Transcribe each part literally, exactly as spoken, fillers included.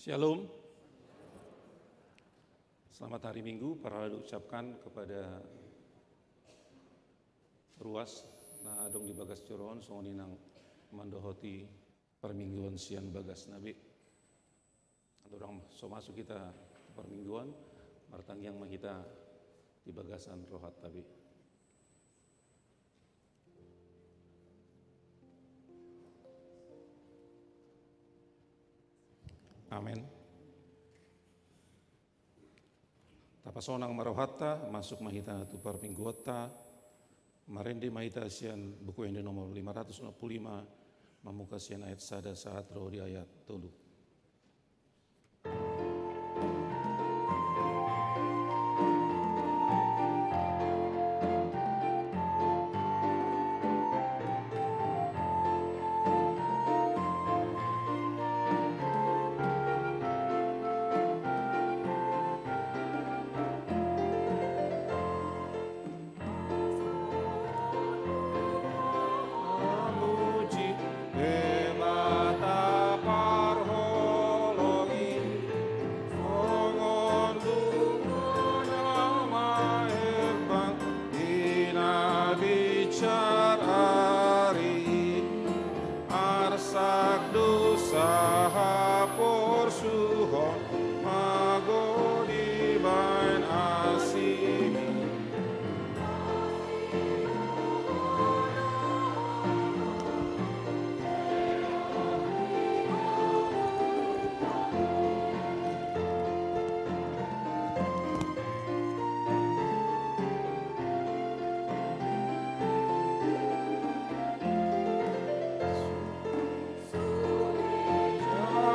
Shalom. Selamat hari Minggu, parhalado ucapkan kepada ruas na adong di bagas joro on, songon i nang mandohoti parmingguon sian bagasna be. Andorang so masuk hita tu parmingguon, martangiang ma hita di bagasan rohanta be. Amen. Tapasonang ma rohanta, masuk ma hita tu parmingguonta. Marende ma hita sian Buku Ende nomor lima ratus enam puluh lima, mamungka sian ayat sada sahat ro di ayat tolu. Amuji Debata parholong i, songon lungana maerban di na binsar ari i. Arsak dosa haporsuhon, mago dibaen asing i.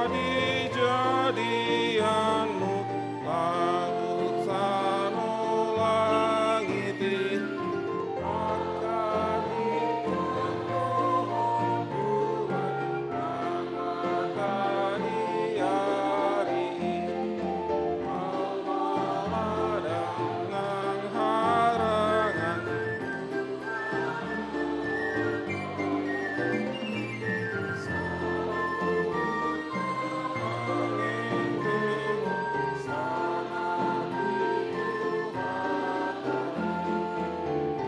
Jadi-jadianmu laut tano langit i, angka di Tuhan, angka di ari i, mauliate nang harangan.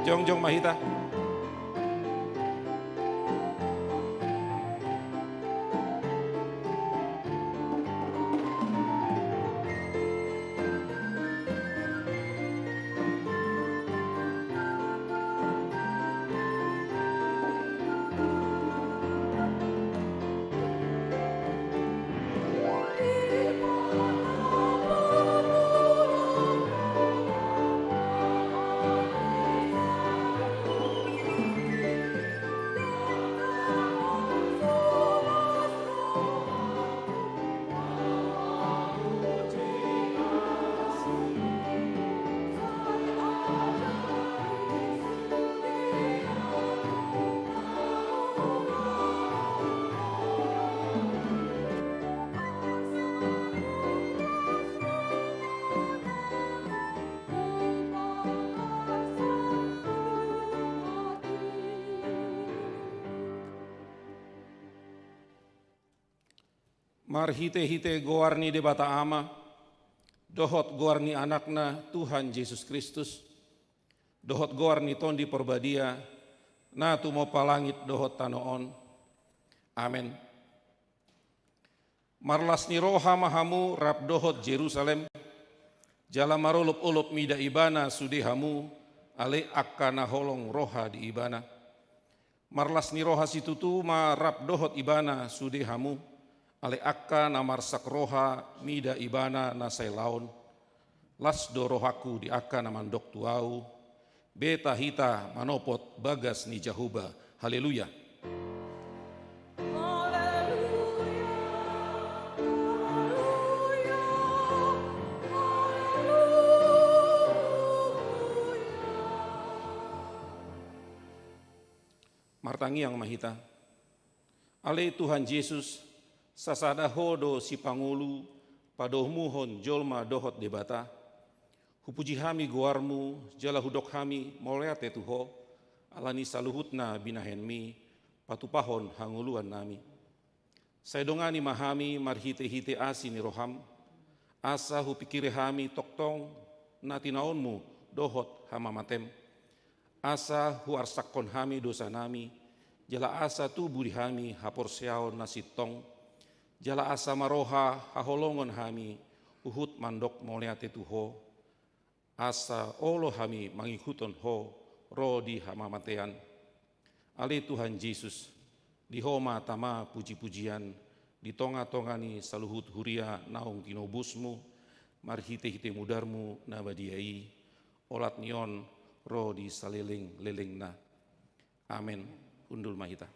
Jongjong ma hita. Marhite-hite goar ni Debata Ama, dohot goar ni Anakna Tuhan Jesus Kristus, dohot goar ni Tondi Porbadia, na tumompa langit dohot tano on. Amen. Marlas ni roha ma hamu rap dohot Jerusalem, jala marolop-olop mida ibana sude hamu, ale angka na holong roha di ibana. Marlas ni roha situtu ma rap dohot ibana sude hamu, ale angka na marsak roha mida ibana na sai laon. Las do rohangku di angka na mandok tu ahu, beta hita manopot bagas ni Jahowa. Haleluya. Martangiang ma hita. Ale Tuhan Jesus, sasada Ho do sipangolu padomuhon jolma dohot Debata. Hupuji hami goarmu, jala hudok hami mauliate tu Ho, ala ni saluhutna binahenmi, patupahon hangoluannami. Sai dongani ma hami marhite-hite asi ni roham, asa hupingkiri hami tongtong na tinaonmu dohot hamamatem. Asa huarsakhon hami dosanami, jala asa tubu di hami haporseaon na sintong, jala asa marroha haholongon hami huhut mandok mauliate tu Ho, asa olo hami mangihuthon Ho ro di hamamatean. Ale Tuhan Jesus, di Ho ma tama puji-pujian di tonga-tonga ni saluhut huria naung tinobusmu marhite-hite mudarmu na badia i, olat ni on ro di saleleng-lelengna. Amen. Hundul ma hita.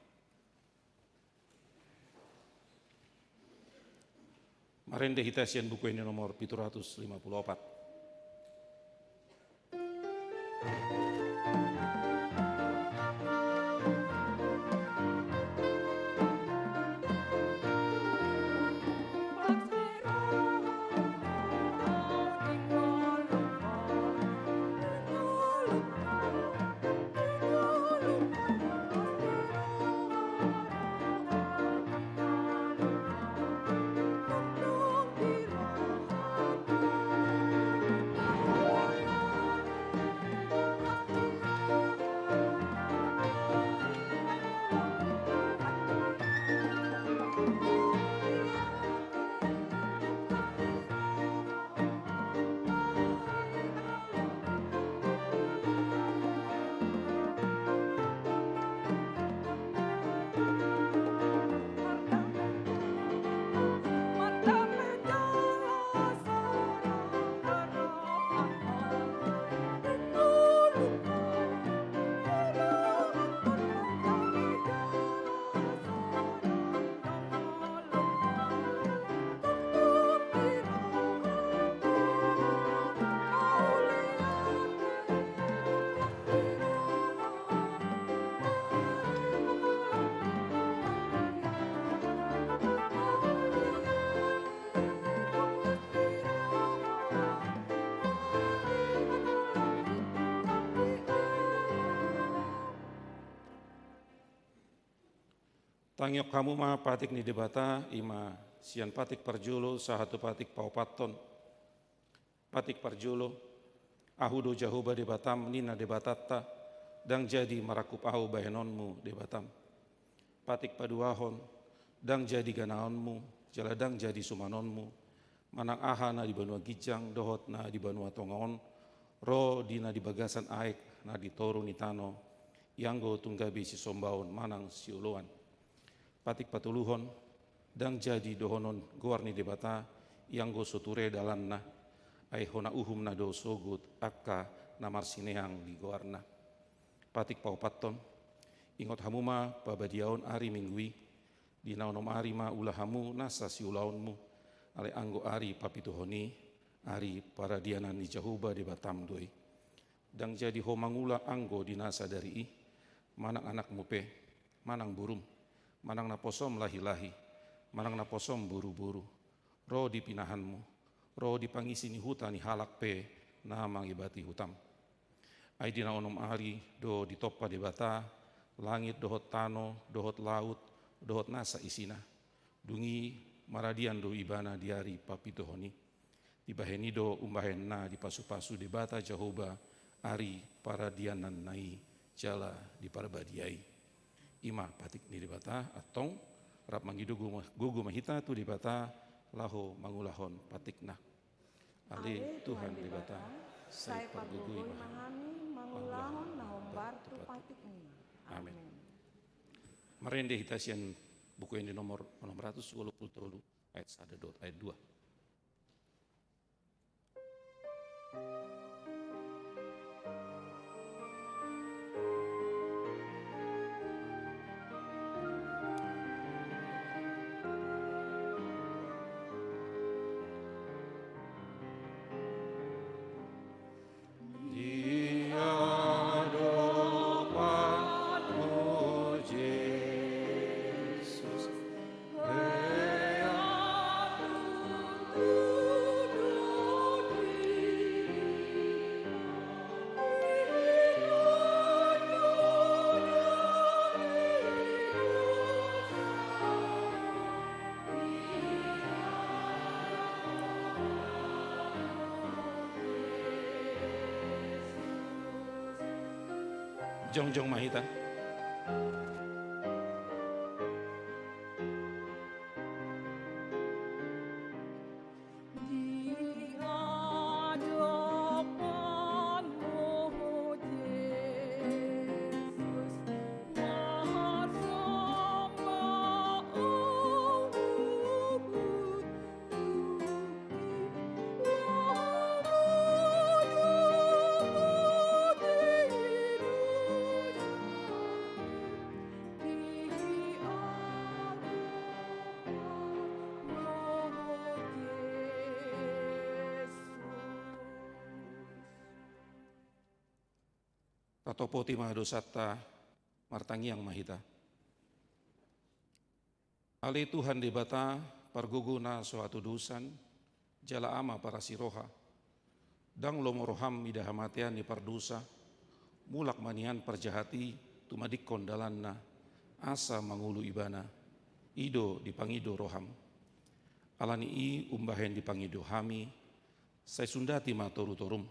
Marende hita sian Buku Ende nomor pitu ratus lima puluh opat. Tangiang hamu ma patik ni Debata, i ma sian patik parjolo sahat tu patik paopathon. Patik parjolo, Ahu do Jahowa Debatam, ninna Debatanta, ndang jadi marangkup Ahu bahenonmu Debatam. Patik paduahon, ndang jadi ganaonmu, jala ndang jadi sumanonmu, manang aha na di banua ginjang dohot na di banua tonga on, ro di na di bagasan aek na di toru ni tano, ianggo tung gabe sisombaon manang sioloan. Patik patoluhon, ndang jadi dohonon goar ni Debata, ianggo so ture dalanna, ai hona uhumna do sogot angka na marsineang di goarna. Patik paopathon, ingot hamu ma pabadiaon ari Minggu i, di na onom ari ma ula hamu nasa siulaonmu, alai anggo ari papituhon i, ari paradianan ni Jahowa Debatam do i. Ndang jadi ho mangula anggo di na sadari i, manang anakmu pe, manang borum, manang naposom lahi-lahi, manang naposom boru-boru, ro di pinahanmu, ro di pangisi ni huta ni halak pe na mangebati hutam. Ai di na onom ari do ditompa Debata langit dohot tano, dohot laut, dohot nasa isina. Dung i maradian do ibana di ari papituhon i. Dibahen i do umbahen na dipasu-pasu Debata Jahowa ari paradiananna i jala diparbadiai. I ma patik ni Debata, antong rap mangido gogo ma, gogo ma hita tu Debata laho mangulahon patikna. Ale Tuhan Debata, sai pargogoi ma hami mangulahon na hombar tu patikmi. Amen. Amen. Marende hita sian Buku Ende nomor onom ratus walu pulu tolu, ayat sada dohot ayat dua. Di adopanmu, Jesus, Jongjong ma hita. Tatopoti ma dosanta, martangiang ma hita. Ale Tuhan Debata, pargogo na so hatudosan, jala Ama parasi roha. Ndang lomo roham mida hamatean ni pardosa, mulak ma nian parjahat i tumadingkon dalanna, asa mangolu ibana, i do dipangido roham. Ala ni i umbahen dipangido hami, sai sundati ma torutorum,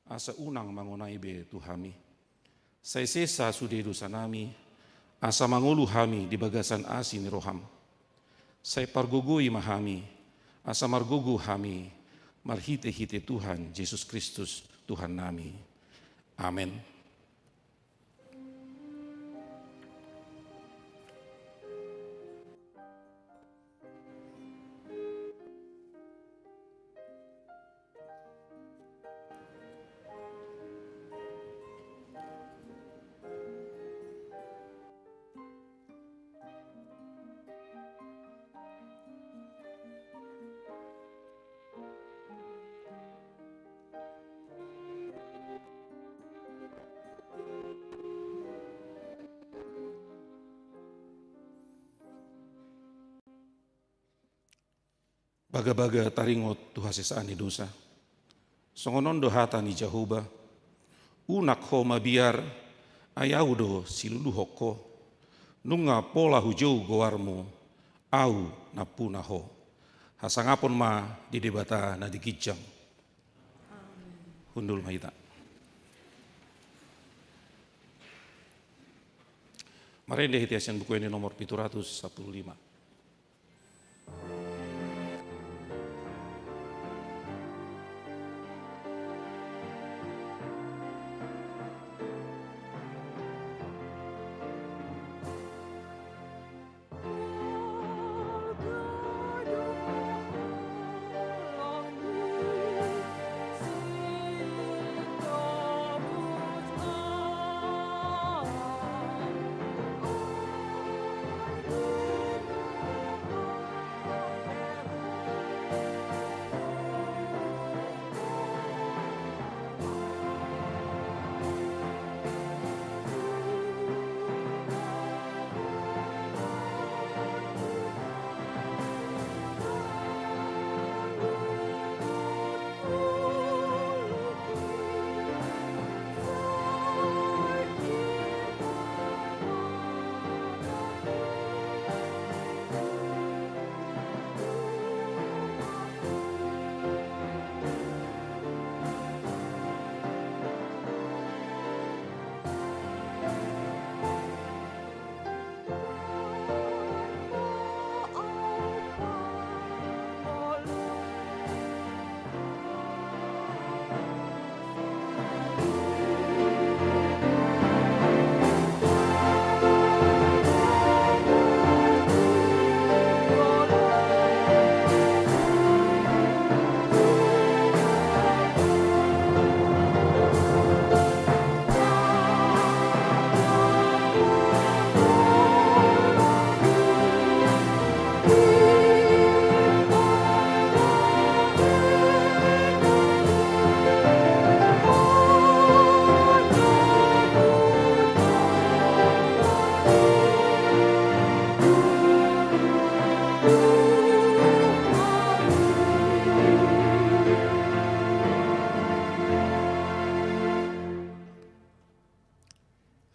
asa unang mangonai be tu hami. Sai sesa sude dosanami, asa mangolu hami di bagasan asi ni roham. Sai pargogoi ma hami, asa margogo hami, marhitehite Tuhan Jesus Kristus, Tuhannami. Amen. Bagabaga taringot tu hasesaan ni dosa. Songon on do hata ni Jahowa: Unang ho mabiar, ai Ahu do siluluhon ho. Nunga pola hujou goarmu, Ahu nampuna ho. Hasangapon ma di Debata na di ginjang. Hundul ma hita. Marende hita sian Buku Ende nomor pitu ratus sampulu lima.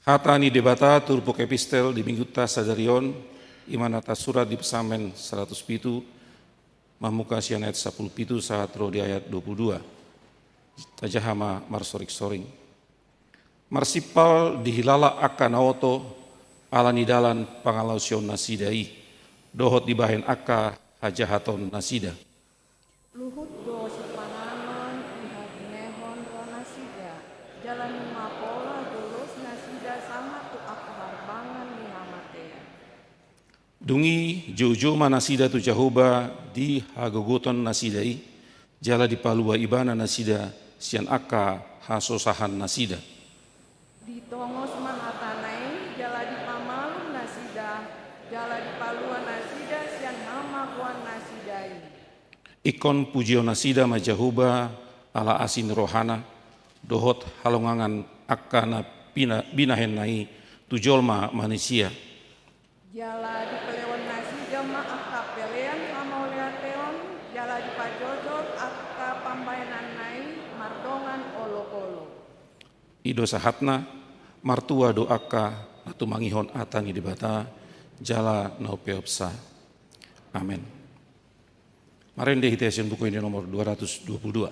Hata ni Debata turpuk epistel di Minggunta sadari on, i ma na tarsurat di Psalmen saratus pitu, mamungka sian ayat sampulu pitu sahat ro di ayat dua pulu dua. Tajaha ma marsoringsoring. Marsimpal dihilala angka na oto ala ni dalan pangalaosion nasida i, dohot dibahen angka hajahaton nasida. Luhut do sipanganon di haginehon roha nasida, jala nunga pola joloi nasida sahat tu angka harbangan ni hamatean. Dung i joujou ma nasida tu Jahowa di hagogoton nasida i, jala dipalua Ibana nasida sian angka hasosahan nasida. Ditongos ma hatana i, jala dipamalum nasida, jala dipalua nasida sian hamagoan nasida i. Ingkon pujion nasida ma Jahowa ala asi ni rohana, dohot halongangan angka na pina-, binahenna i tu jolma manisia. Jala dipelehon nasida ma angka pelean hamauliateon, jala dipajojor angka pambahenanna i mardongan olopolop. I do sahatna. Martua do angka na tumangihon hata ni Debata, jala na umpeopsa. Amen. Marende hita sian buku ende nomor dua ratus dua puluh dua.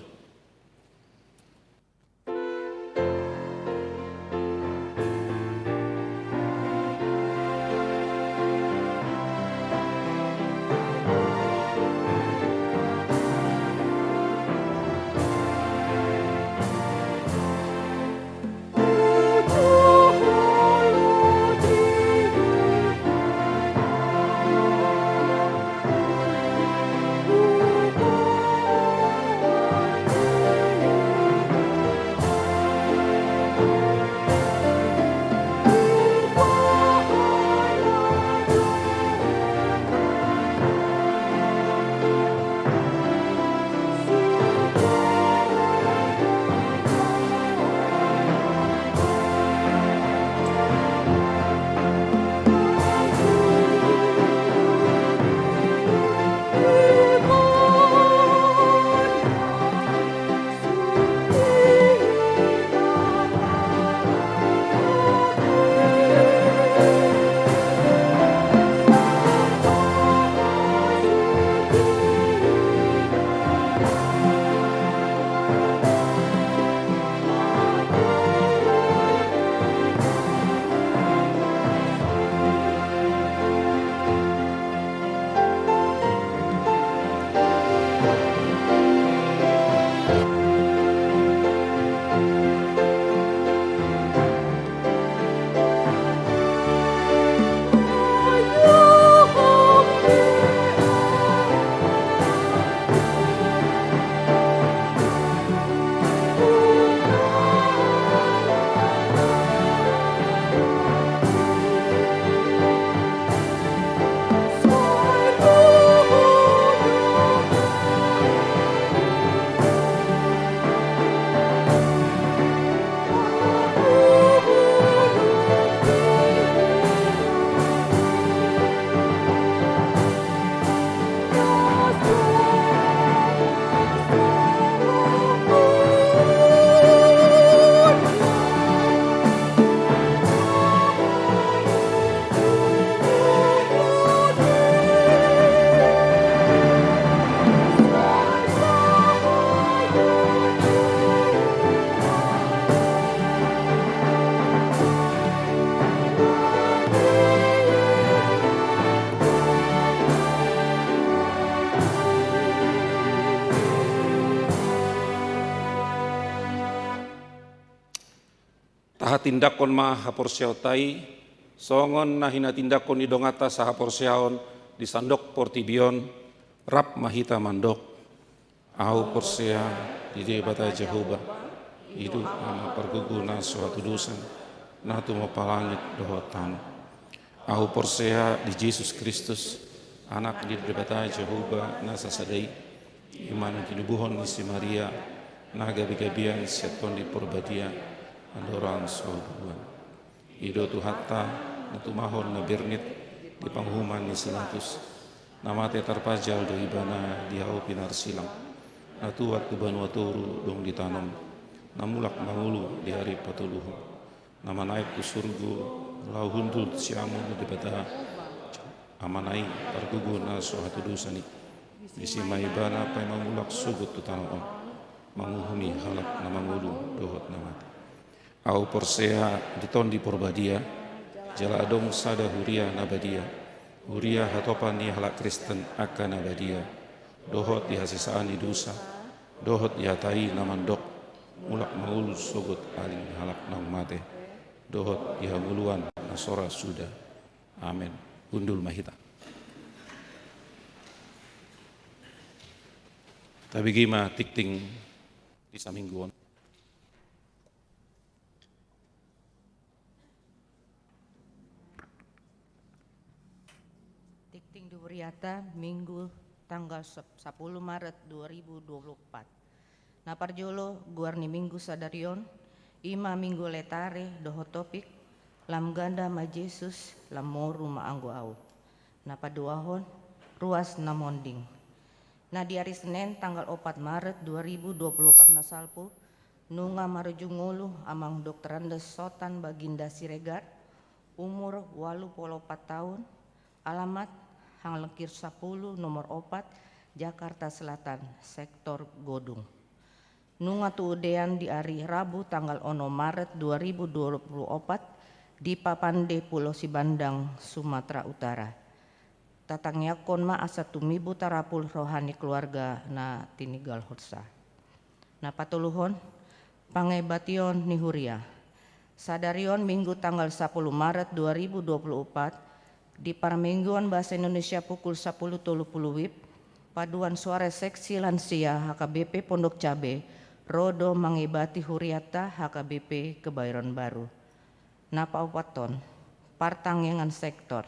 Tahatindangkon ma haporseaonta i, songon na hinatindangkon ni donganta sahaporseaon di sandok portibi on. Rap ma hita mandok: Ahu porsea di Debata Jahowa, i do Ama pargogo na so hatudosan, na tumompa langit dohot tano. Ahu porsea di Jesus Kristus, Anak ni Debata Jahowa na sasada i, i ma na tinubuhon ni si Maria, na gabegabean sian Tondi Porbadia, andorang so buan. I do Tuhanta, na tumahon na bernit di panguhuman ni si Latus, na mate tarpajal do Ibana di hau pinarsilang, na tuat tu banua toru dung ditanom, na mulak mangolu di ari patoluhon, na manaek tu surgo, laho hundul siamun ni Debata, Amana i pargogo na so hatudosan i. Disi ma Ibana paima mulak sogot tu tano on, manguhumi halak na mangolu dohot na mate. Ahu porsea di Tondi Porbadia, jala adong sada huria na badia, huria hatopan ni halak Kristen angka na badia, dohot di hasesaan ni dosa, dohot di hata i na mandok, mulak mangolu sogot aling halak naung mate, dohot di hangoluan na so ra suda. Amen. Hundul ma hita. Tabege ma tingting di saminggu on. Tingting di huriata, Minggu tanggal sep-, sapuluh Maret dua ribu dua puluh empat. Na parjolo, goar ni Minggu sadari on, i ma Minggu Letare dohot topik, Lam ganda ma Jesus, lam moru ma anggo ahu. Na paduahon, ruas na monding. Na di ari Senen tanggal opat Maret dua ribu dua puluh opat na salpu, nunga marujung ngolu Amang Doktoranda Sotan Baginda Siregar, umur ualu pulu opat taon, alamat Hanglengkir sapuluh nomor opat, Jakarta Selatan, sektor Godung. Nunga tuudean di ari Rabu tanggal onom Maret dua ribu dua puluh opat di Papande, Pulo Sibandang, Sumatera Utara. Tatangiangkon ma asa tumibu tarapul roha ni keluarga na tininggalhonsa. Na patoluhon, pangebation ni huria. Sadari on Minggu tanggal sapuluh Maret dua ribu dua puluh opat, di parmingguon bahasa Indonesia pukul sapuluh tolu puluh WIB, paduan suara seksi lansia H K B P Pondok Cabe, ro do mangebati huriata H K B P Kebayoran Baru. Na paopathon, partangiangan sektor.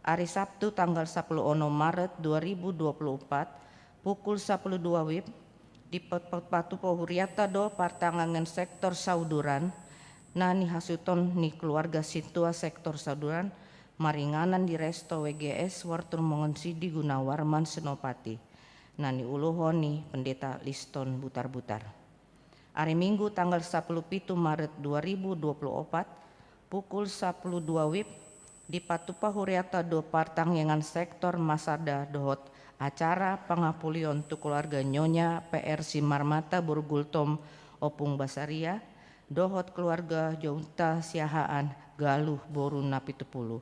Ari Sabtu tanggal sapuluh onom Maret dua ribu dua puluh opat, pukul sapuluh dua WIB, dipatupa huriata do partangiangan sektor Sauduran, na nihasuhuton ni keluarga sintua sektor Sauduran, maringanan di Resto W G S Wortel Mongonsidi Gunawarman Senopati, na niuluhon ni Pendeta Liston Butarbutar. Ari Minggu tanggal sapuluh pitu Maret dua ribu dua puluh opat, pukul sapuluh dua WIB, dipatupa huriata do partangiangan sektor masada dohot acara pangapulion tu keluarga Nyonya P R Simarmata boru Gultom Ompung Basaria, dohot keluarga Jounta Siahaan Galuh boru Napitupulu,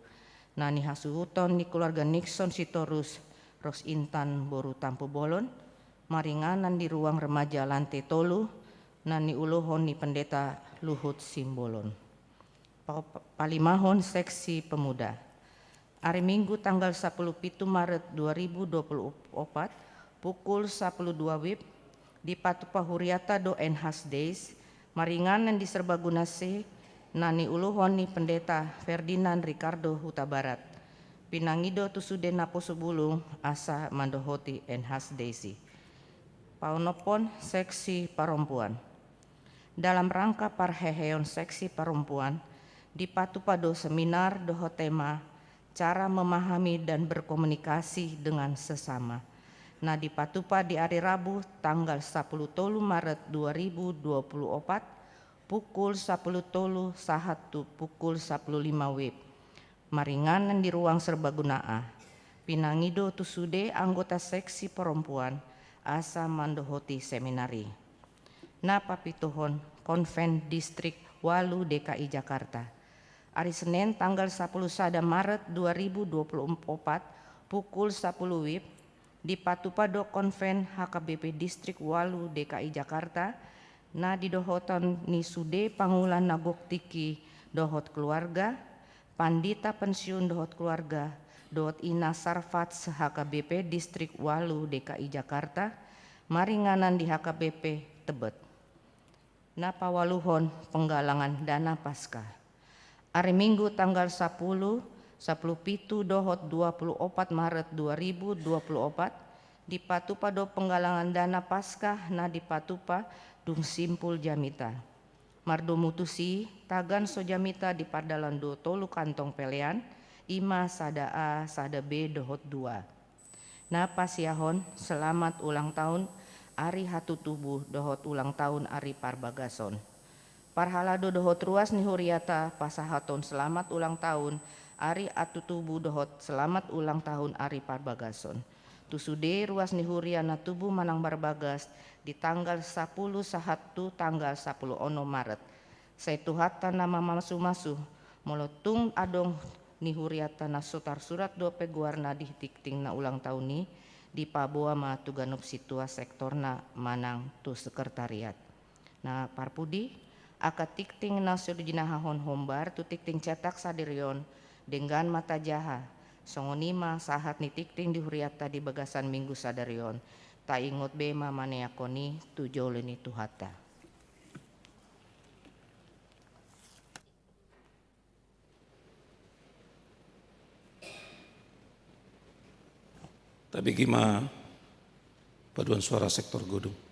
na nihasuhuton ni keluarga Nixon Sitorus Rosintan boru Tampubolon, maringanan di ruang remaja lantai tolu, na niuluhon ni Pendeta Luhut Simbolon. Pa-, palimahon seksi pemuda. Ari Minggu tanggal sapuluh pitu Maret dua ribu dua puluh opat, pukul sapuluh dua WIB, dipatupa huriata do Enhanced Days, maringanan di Serbaguna C, na niuluhon ni Pendeta Ferdinand Ricardo Hutabarat. Pinangido tu sude naposo bulung asa mandohoti Enhanced Days i. Paonomhon seksi parompuan. Dalam rangka parheheon seksi parompuan, dipatupa do seminar dohot tema Cara Memahami dan Berkomunikasi dengan Sesama, na dipatupa di ari Rabu tanggal sapuluh tolu Maret dua ribu dua puluh opat, pukul sapuluh tolu sahat tu pukul sapuluh lima WIB, maringanan di ruang Serbaguna A. Pinangido tu sude anggota seksi parompuan asa mandohoti seminar i. Na papituhon, Konven Distrik ualu D K I Jakarta. Ari Senen tanggal sapuluh sada Maret dua ribu dua puluh opat, pukul sapuluh WIB, dipatupa do Konven H K B P Distrik ualu D K I Jakarta, na didohoton ni sude pangula na gok tingki dohot keluarga, pandita pensiun dohot keluarga, dohot ina sarfats H K B P Distrik ualu D K I Jakarta, maringanan di H K B P Tebet. Na paualuhon, penggalangan dana Paskah. Ari Minggu tanggal sapuluh, sapuluh pitu dohot dua puluh opat Maret dua ribu dua puluh opat, dipatupa do penggalangan dana Paskah na dipatupa dung simpul jamita. Mardomu tusi, tagan so jamita dipardalan do tolu kantong pelean, i ma sada A, sada B dohot dua. Na pasiahon, selamat ulang tahun ari hatutubu dohot ulang tahun ari parbagason. Parhalado dohot ruas ni huriata pasahathon selamat ulang tahun ari hatutubu dohot selamat ulang tahun ari parbagason tu sude ruas ni huria na tubu manang marbagas di tanggal sapuluh sahat tu tanggal sapuluh onom Maret. Sai Tuhanta na mamasumasu, molo tung adong ni hurianta na so tarsurat dope goarna di tingting na ulang taon i, dipaboa ma tu ganup sintua sektorna manang tu sekretariat. Na parpudi, angka tingting na so jinahahon hombar tu tingting cetak sadari on, denggan ma tajaha, songon i ma sahat ni tingting di hurianta di bagasan minggu sadari on, taingot be ma maneakkon i tu jolo ni Tuhanta. Tabege ma paduan suara sektor Godung.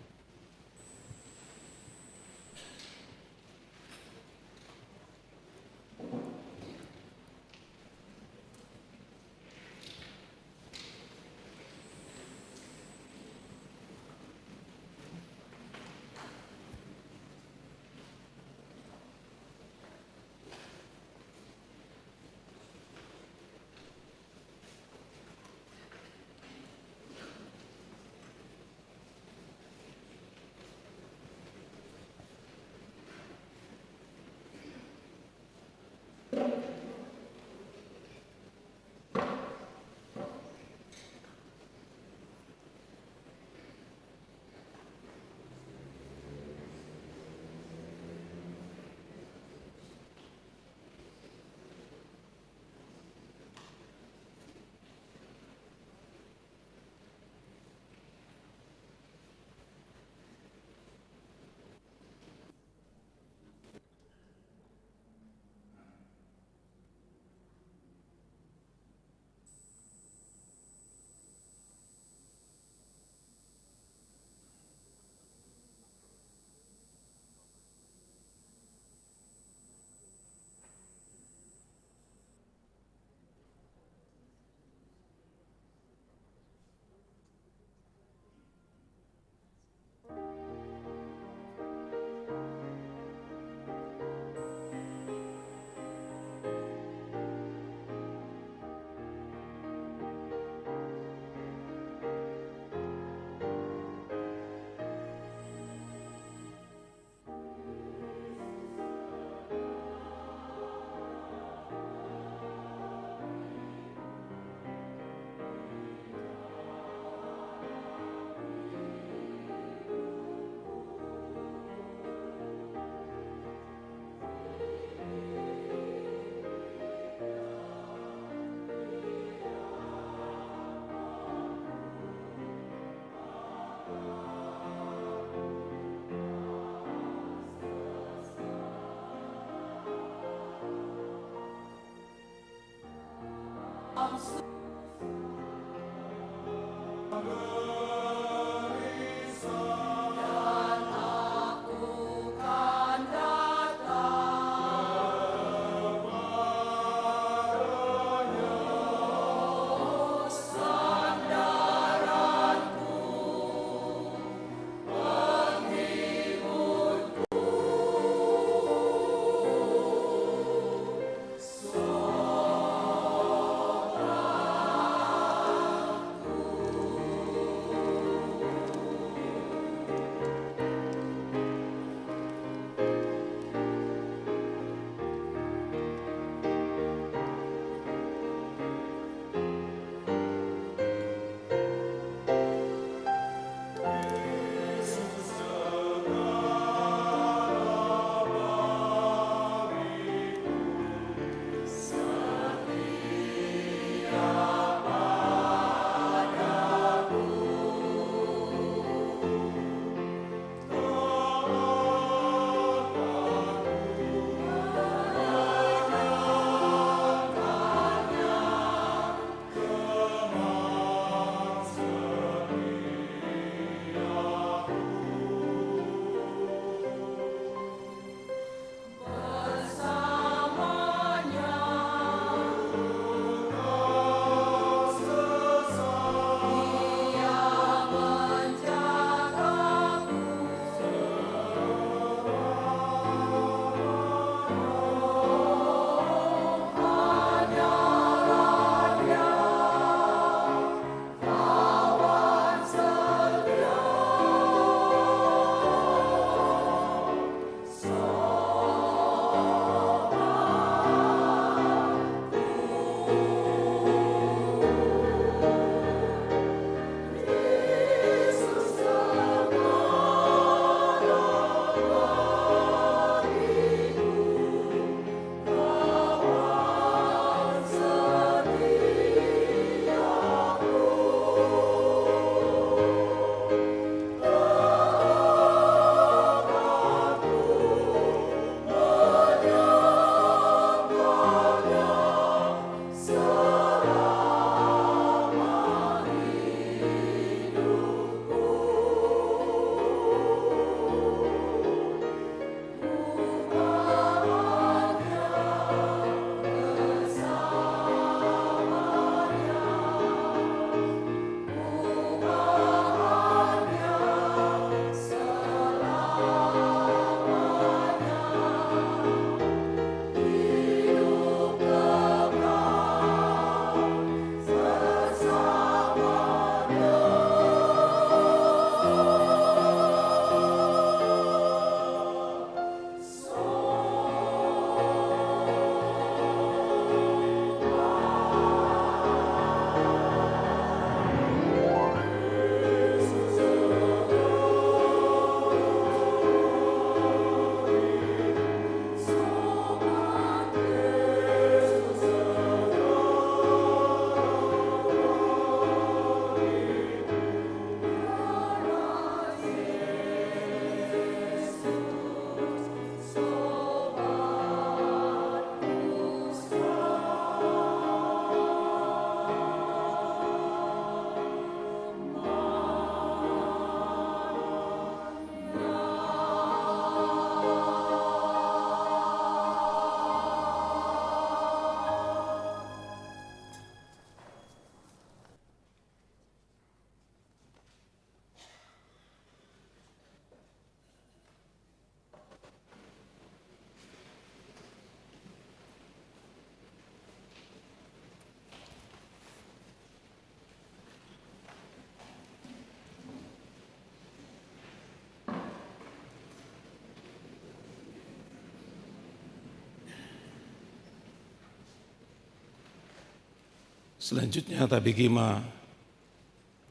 Selanjutnya tabege ma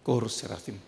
Kor Serafim.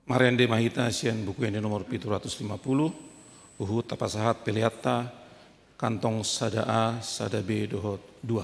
Marende ma hita sian Buku Ende nomor pitu ratus lima puluh, huhut tapasahat peleanta, kantong sada A, sada B dohot dua.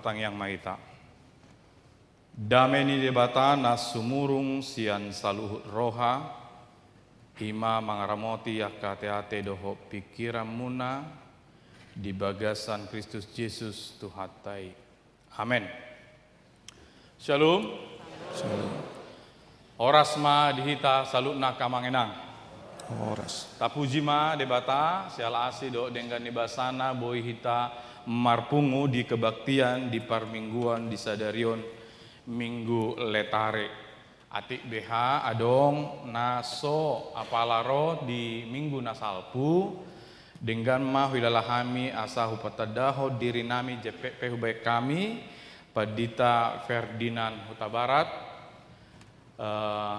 Tangiang ma hita. Dame ni Debata na sumurung sian saluhut roha, i ma mangaramoti angka ateate dohot pingkiranmuna di bagasan Kristus Jesus Tuhanta i. Amen. Shalom. Shalom. Horas ma di hita saluhutna, angka amang inang. Horas. Tapuji ma Debata, siala asi dohot denggan ni basana boi hita marpungu di kebaktian di parmingguan di sadari on, Minggu Letare. Atik beha adong na so apala ro di minggu na salpu, denggan ma huhilala hami asa hupatandahon dirinami, jempek pe hubaen hami, Pandita Ferdinand Hutabarat, eh,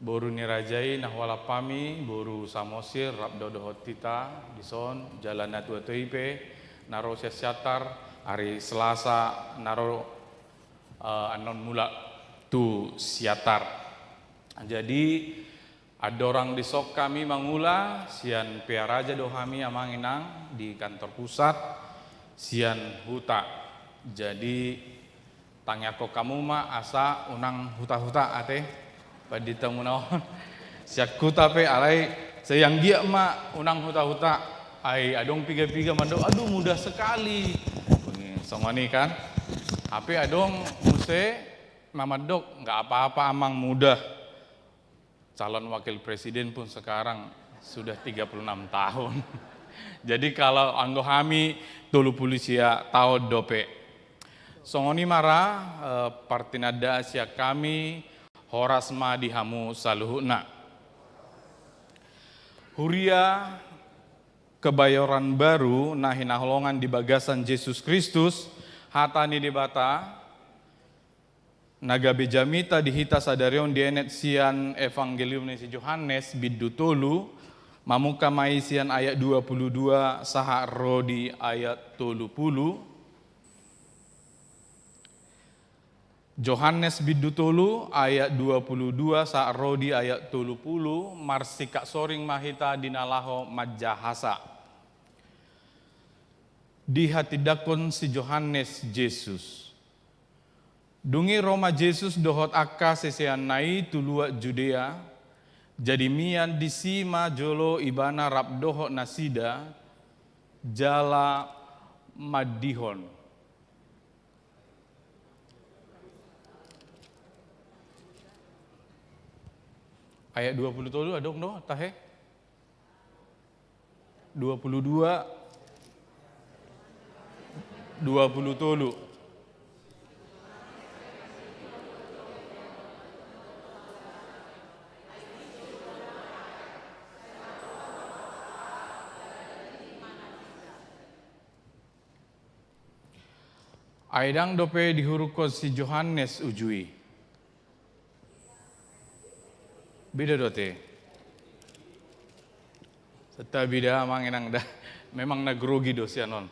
boru ni raja i na hualap hami, boru Samosir, rap do dohot hita dison, jala natua-tua i pe na ro sian Siantar, ari Selasa na ro, eh, annon mulak tu Siantar. Jadi, andorang dison hami mangula, sian Pearaja do hami, amang inang, di kantor pusat, sian huta. Jadi, tangiangkon hamu ma asa unang huta-huta ate, panditamuna on. Sian huta pe alai sai anggiat ma unang huta-huta. Ai adong piga-piga mandok, "Aduh, mudah sekali." Songon i kan. Hape adong muse na mandok, "Nggak apa-apa, Amang, mudah." Calon wakil presiden pun sekarang sudah tiga puluh enam tahun. Jadi kalau anggo hami tolu pulu sia taon dope. Songon i ma ra, eh, partinandaan sian hami, horas ma di hamu saluhutna. Huria Kebayoran Baru na hinaholongan di bagasan Jesus Kristus, hata ni Debata, na gabe jamita di hita sadari on dienet sian Evangelium ni si Johannes bindu tolu, mamungka ma i sian ayat dua pulu dua sahat ro di ayat tolu pulu. Johannes bindu tolu ayat dua pulu dua sahat ro di ayat tolu pulu, marsingkat soring ma hita di na laho manjahasa. Dihatindangkon si Johannes Jesus. Dung i ro ma Jesus dohot angka siseanna i tu luat Judea, jadi mian disi ma jolo ibana rap dohot nasida, jala mandihon. Ayat dua pulu tolu adong do, tahe? Dua pulu dua, dua pulu tolu. Ai ndang dope dihurukkon si Johannes uju i. Beda do ate. Santabi da, amang inang da. Memang na grogi do sian on.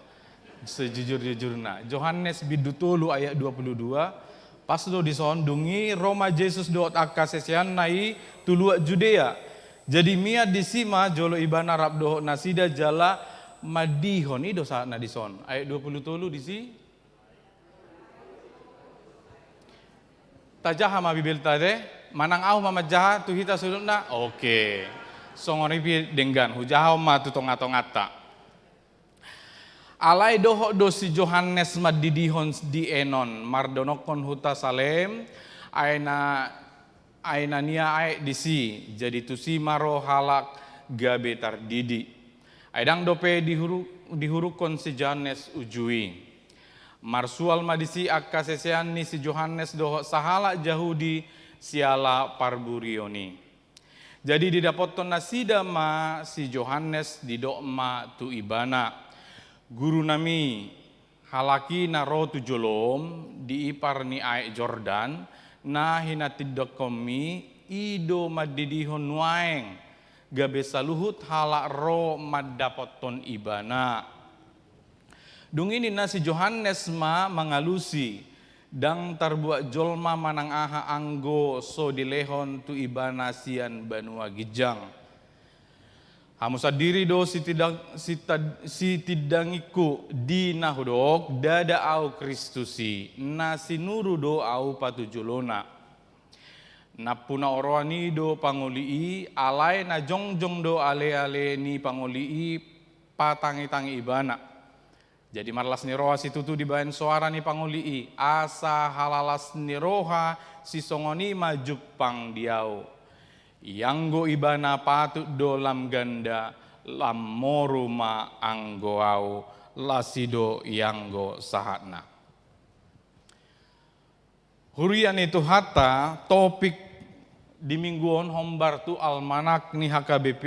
Sejujur-jujurna. Johannes bindu tolu ayat dua pulu dua. Pas do dison, dung i ro ma Jesus dohot angka siseanna i tu luat Judea. Jadi mian disi ma jolo ibana rap dohot nasida jala mandihon. I do sahatna dison. Ayat dua pulu tolu disi. Tajaha ma Bibelta de, manang ahu ma manjaha tu hita saluhutna? Oke. Songon i pe denggan, hujahahon ma tu tonga-tonganta. Alai dohot do si Johannes mandidihon di Enon, mardonokkon huta Salem, ai na, ai na niaek disi, jadi tusi ma ro halak gabe tardidi. Ai ndang dope dihuru-, dihurukkon si Johannes uju i. Marsual ma disi angka sisean ni si Johannes dohot sahalak Jahudi siala parburion i. Jadi didapothon nasida ma si Johannes, didok ma tu ibana, "Gurunami, halak i na ro tu jolom di ipar ni aek Jordan, na hinatindangkonmi, i do mandidihon nuaeng, gabe saluhut halak ro mandapothon ibana." Dung i ninna si Johannes ma mangalusi, "Ndang tarbuat jolma manang aha anggo so dilehon tu ibana sian banua ginjang." Hamu sandiri do sitindang-, sitad-, sitindangingku di na hudok, ndada ahu Kristus i, na sinuru do ahu patujolona. Nampuna oroan i do pangoli i, alai na jongjong do aleale ni pangoli i patangitangi ibana. Jadi marlas ni roha situtu dibahen soara ni pangoli i, asa halalas ni roha sisongon i ma jumpang di ahu. Ianggo ibana patut do lam ganda, lam moru ma anggo ahu, las i do ianggo sahatna. Huria ni Tuhanta, topik di minggu on hombar tu almanak ni H K B P,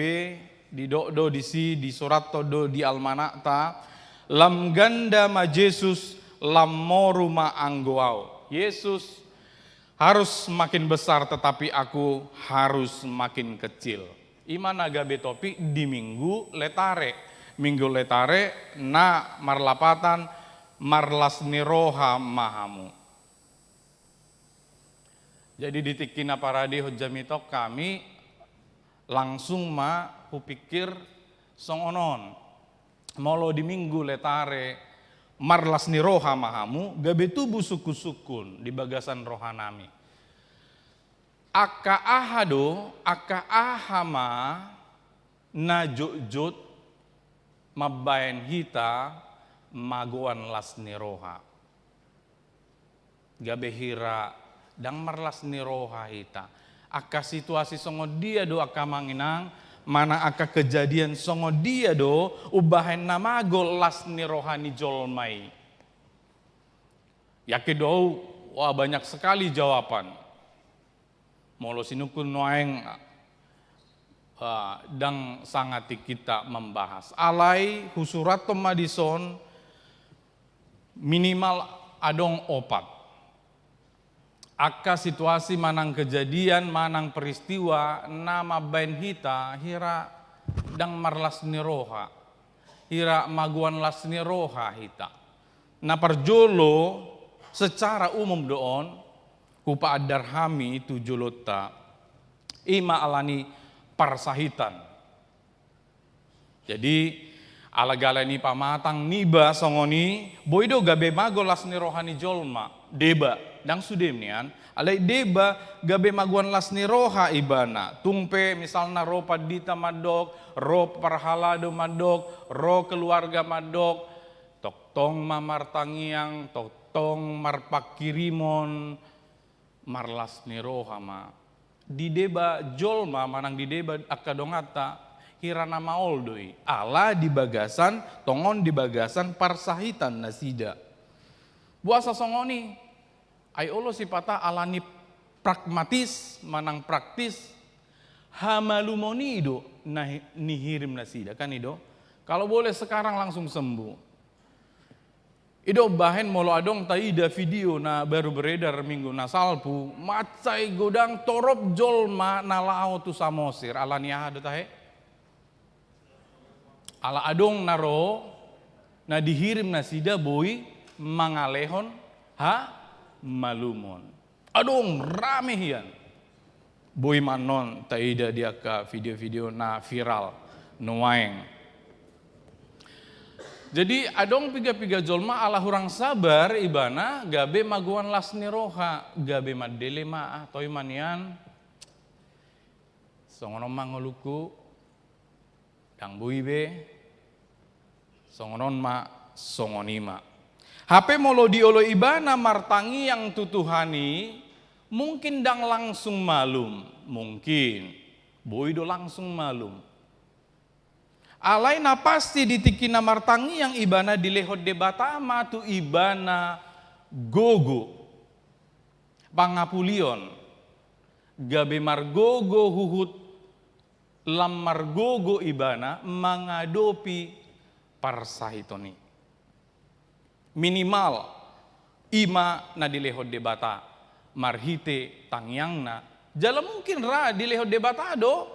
didok do disi, disurathon do di almanakta, lam ganda ma Jesus, lam moru ma anggo ahu. Yesus harus makin besar, tetapi aku harus makin kecil. I ma na gabe topik di Minggu Letare. Minggu Letare na marlapatan marlas ni roha ma hamu. Jadi di tingki na paradehon jamita on hami langsung ma hupikir songon on. Molo di Minggu Letare marlas ni roha ma hamu, gabe tubu sungkunsungkun di bagasan rohanami. Angka aha do, angka aha ma na jotjot mambahen hita magoan las ni roha? Gabe hira ndang marlas ni roha hita. Angka situasi songon dia do, angka amang inang, manang angka kejadian songon dia do umbahen na mago las ni roha ni jolma i? Yakin do ahu, wah, banyak sekali jawaban. Molo sinungkun nuaeng, ah, ndang sanga tingkinta mambahas. Alai husurathon ma dison minimal adong opat. Angka situasi manang kejadian manang peristiwa na mambahen hita hira ndang marlas ni roha, hira magoan las ni roha hita. Na parjolo, secara umum do on, hupaandar hami tu jolonta, i ma ala ni parsahitan. Jadi, ala gala ni pamatang niba songon i, boi do gabe mago las ni roha ni jolma. Deba, ndang sude nian, alai deba gabe magoan las ni roha ibana. Tung pe misalna ro pandita mandok, ro parhalado mandok, ro keluarga mandok, tongtong ma martangiang, tongtong marpanghirimon, marlas ni roha ma. Di deba jolma manang di deba angka donganta, hira na maol do i. Ala di bagasan, tongon di bagasan parsahitan nasida. Boasa songon i? Ai olo sipata ala ni pragmatis manang praktis, hamalumon i do na hi-, nihirim nasida, kan i do? Kalau boleh sekarang langsung sembuh. I do umbahen molo adong taida video na baru beredar minggu na salpu, mansai godang torop jolma na laho tu Samosir, ala ni aha do tahe? Ala adong na ro, na dihirim nasida boi mangalehon hamalumon. Adong rame hian. Boi ma annon taida di angka video-video na viral nuaeng. Jadi adong piga-piga jolma ala hurang sabar ibana gabe magoan las ni roha, gabe mandele ma, ah, toima nian. Songon on ma ngolungku, ndang boi be. Songon on ma, songon i ma. Hape molo dioloi ibana martangiang tu Tuhan i, mungkin ndang langsung malum, mungkin. Boi do langsung malum. Alai na pasti di tingki na martangiang ibana dilehon Debata ma tu ibana gogo. Pangapulion. Gabe margogo huhut lam margogo ibana mangadopi parsahiton i. Minimal, i ma na dilehon Debata marhite tangiangna. Jala mungkin ra dilehon Debata do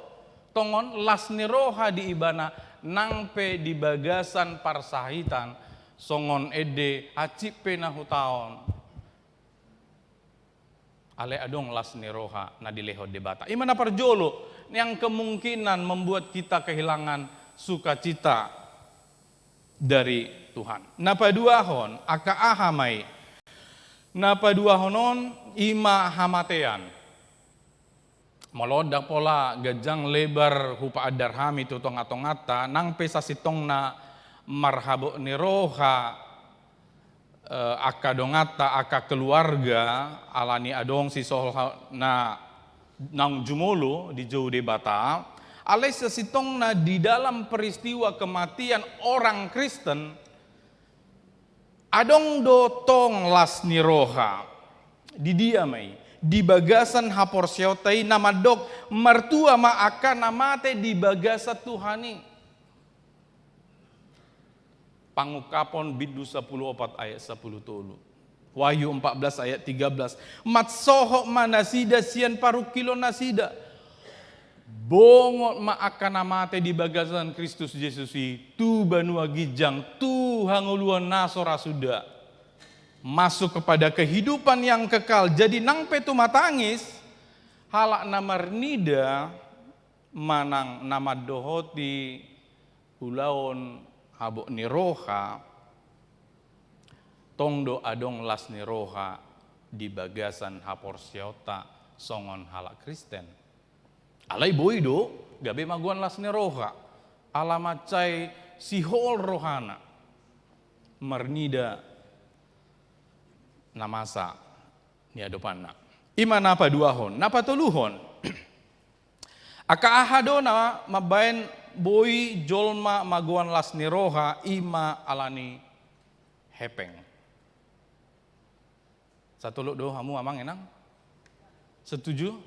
tongon las ni roha di ibana nang pe di bagasan parsahitan, songon ende hansit pe na hutaon. Alai adong las ni roha na dilehon Debata. I ma na parjolo, yang kemungkinan membuat kita kehilangan sukacita dari Tuhan. Na paduahon, angka aha ma i? Na paduahon on i ma hamatean. Molo ndang pola ganjang lebar hupaandar hami tu tongatonganta, nang pe sasintongna marhabot ni roha, eh, angka donganta, angka keluarga, ala ni adong sisoholna naung jumolo dijou Debata, alai sasintongna di dalam peristiwa kematian orang Kristen, adong do tong las ni roha. Di dia ma i? Di bagasan haporseaonta i na mandok, martua ma angka na mate di bagasan Tuhan i. Pangungkapon bindu sapuluh opat ayat sapuluh tolu. Wahyu empat belas ayat tiga belas. Mansohot ma nasida sian parungkilon nasida. Bongot ma angka na mate di bagasan Kristus Jesus i tu banua ginjang, tu hangoluan na so ra suda. Masuk kepada kehidupan yang kekal. Jadi nang pe tumatangis halak na marnida manang na mandohoti ulaon habot ni roha, tong do adong las ni roha di bagasan haporseaonta songon halak Kristen. Alai boi do gabe magoan las ni roha, ala mansai sihol rohana marnida na masa ni adopanna. I ma na paduahon. Na patoluhon. Angka aha do na mambahen boi jolma magoan las ni roha? I ma ala ni hepeng. Satolop do hamu amang inang? Setuju?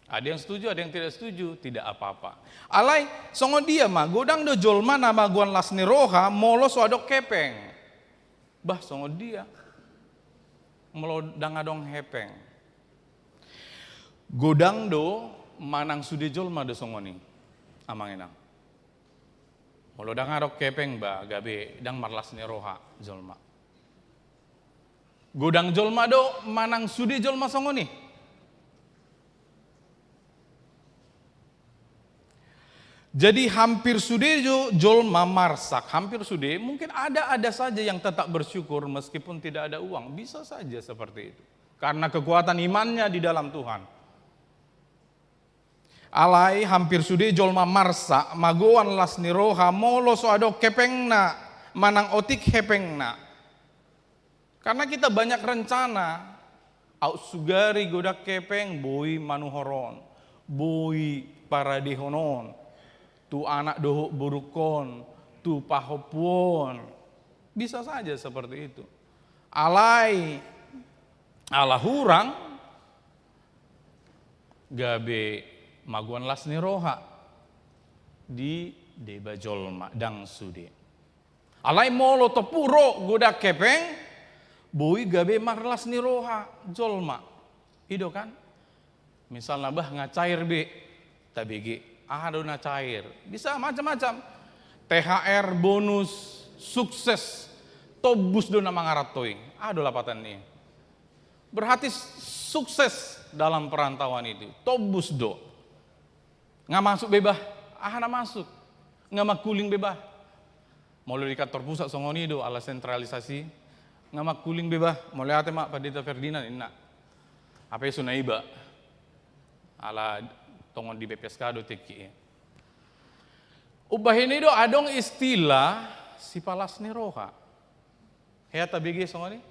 Ada yang setuju, ada yang tidak setuju, tidak apa-apa. Alai songon dia ma, godang do jolma na magoan las ni roha molo so adong hepeng. Bah, songon dia molo ndang adong hepeng? Godang do manang sude jolma do songon i, amang inang. Molo ndang adong hepeng, bah, gabe ndang marlas ni roha jolma. Godang jolma do manang sude jolma songon i? Jadi hampir sude jo jolma marsak, hampir sude, mungkin ada-ada saja yang tetap bersyukur meskipun tidak ada uang, bisa saja seperti itu. Karena kekuatan imannya di dalam Tuhan. Alai hampir sude jolma marsak magoan las ni roha molo so adong hepengna manang otik hepengna. Karena kita banyak rencana, aut sugari godang hepeng, boi manuhor on, boi paradehon on tu anak dohot borungkon, tu pahompu on. Bisa saja seperti itu. Alai ala hurang gabe magoan las ni roha di deba jolma, ndang sude. Alai molo tompu ro godang hepeng, boi gabe marlas ni roha jolma. I do kan? Misalna, bah, nga cair be, tabege aha do na cair? Bisa macam-macam. T H R, bonus, sukses, tombus do na mangaranto i. Aha do lapatan ni i? Berarti sukses dalam perantauan itu. Tombus do. Nga masuk be, bah. Aha na masuk? Nga mangkuling be, bah. Molo di kantor pusat songon i do, ala sentralisasi. Nga mangkuling be, bah. Mauliate ma, Pandita Ferdinand, ninna. Hape so na iba. Ala tongon di B P S K do tingki i. Umbahen i do adong istilah sipalas ni roha. Hea tabege songon i?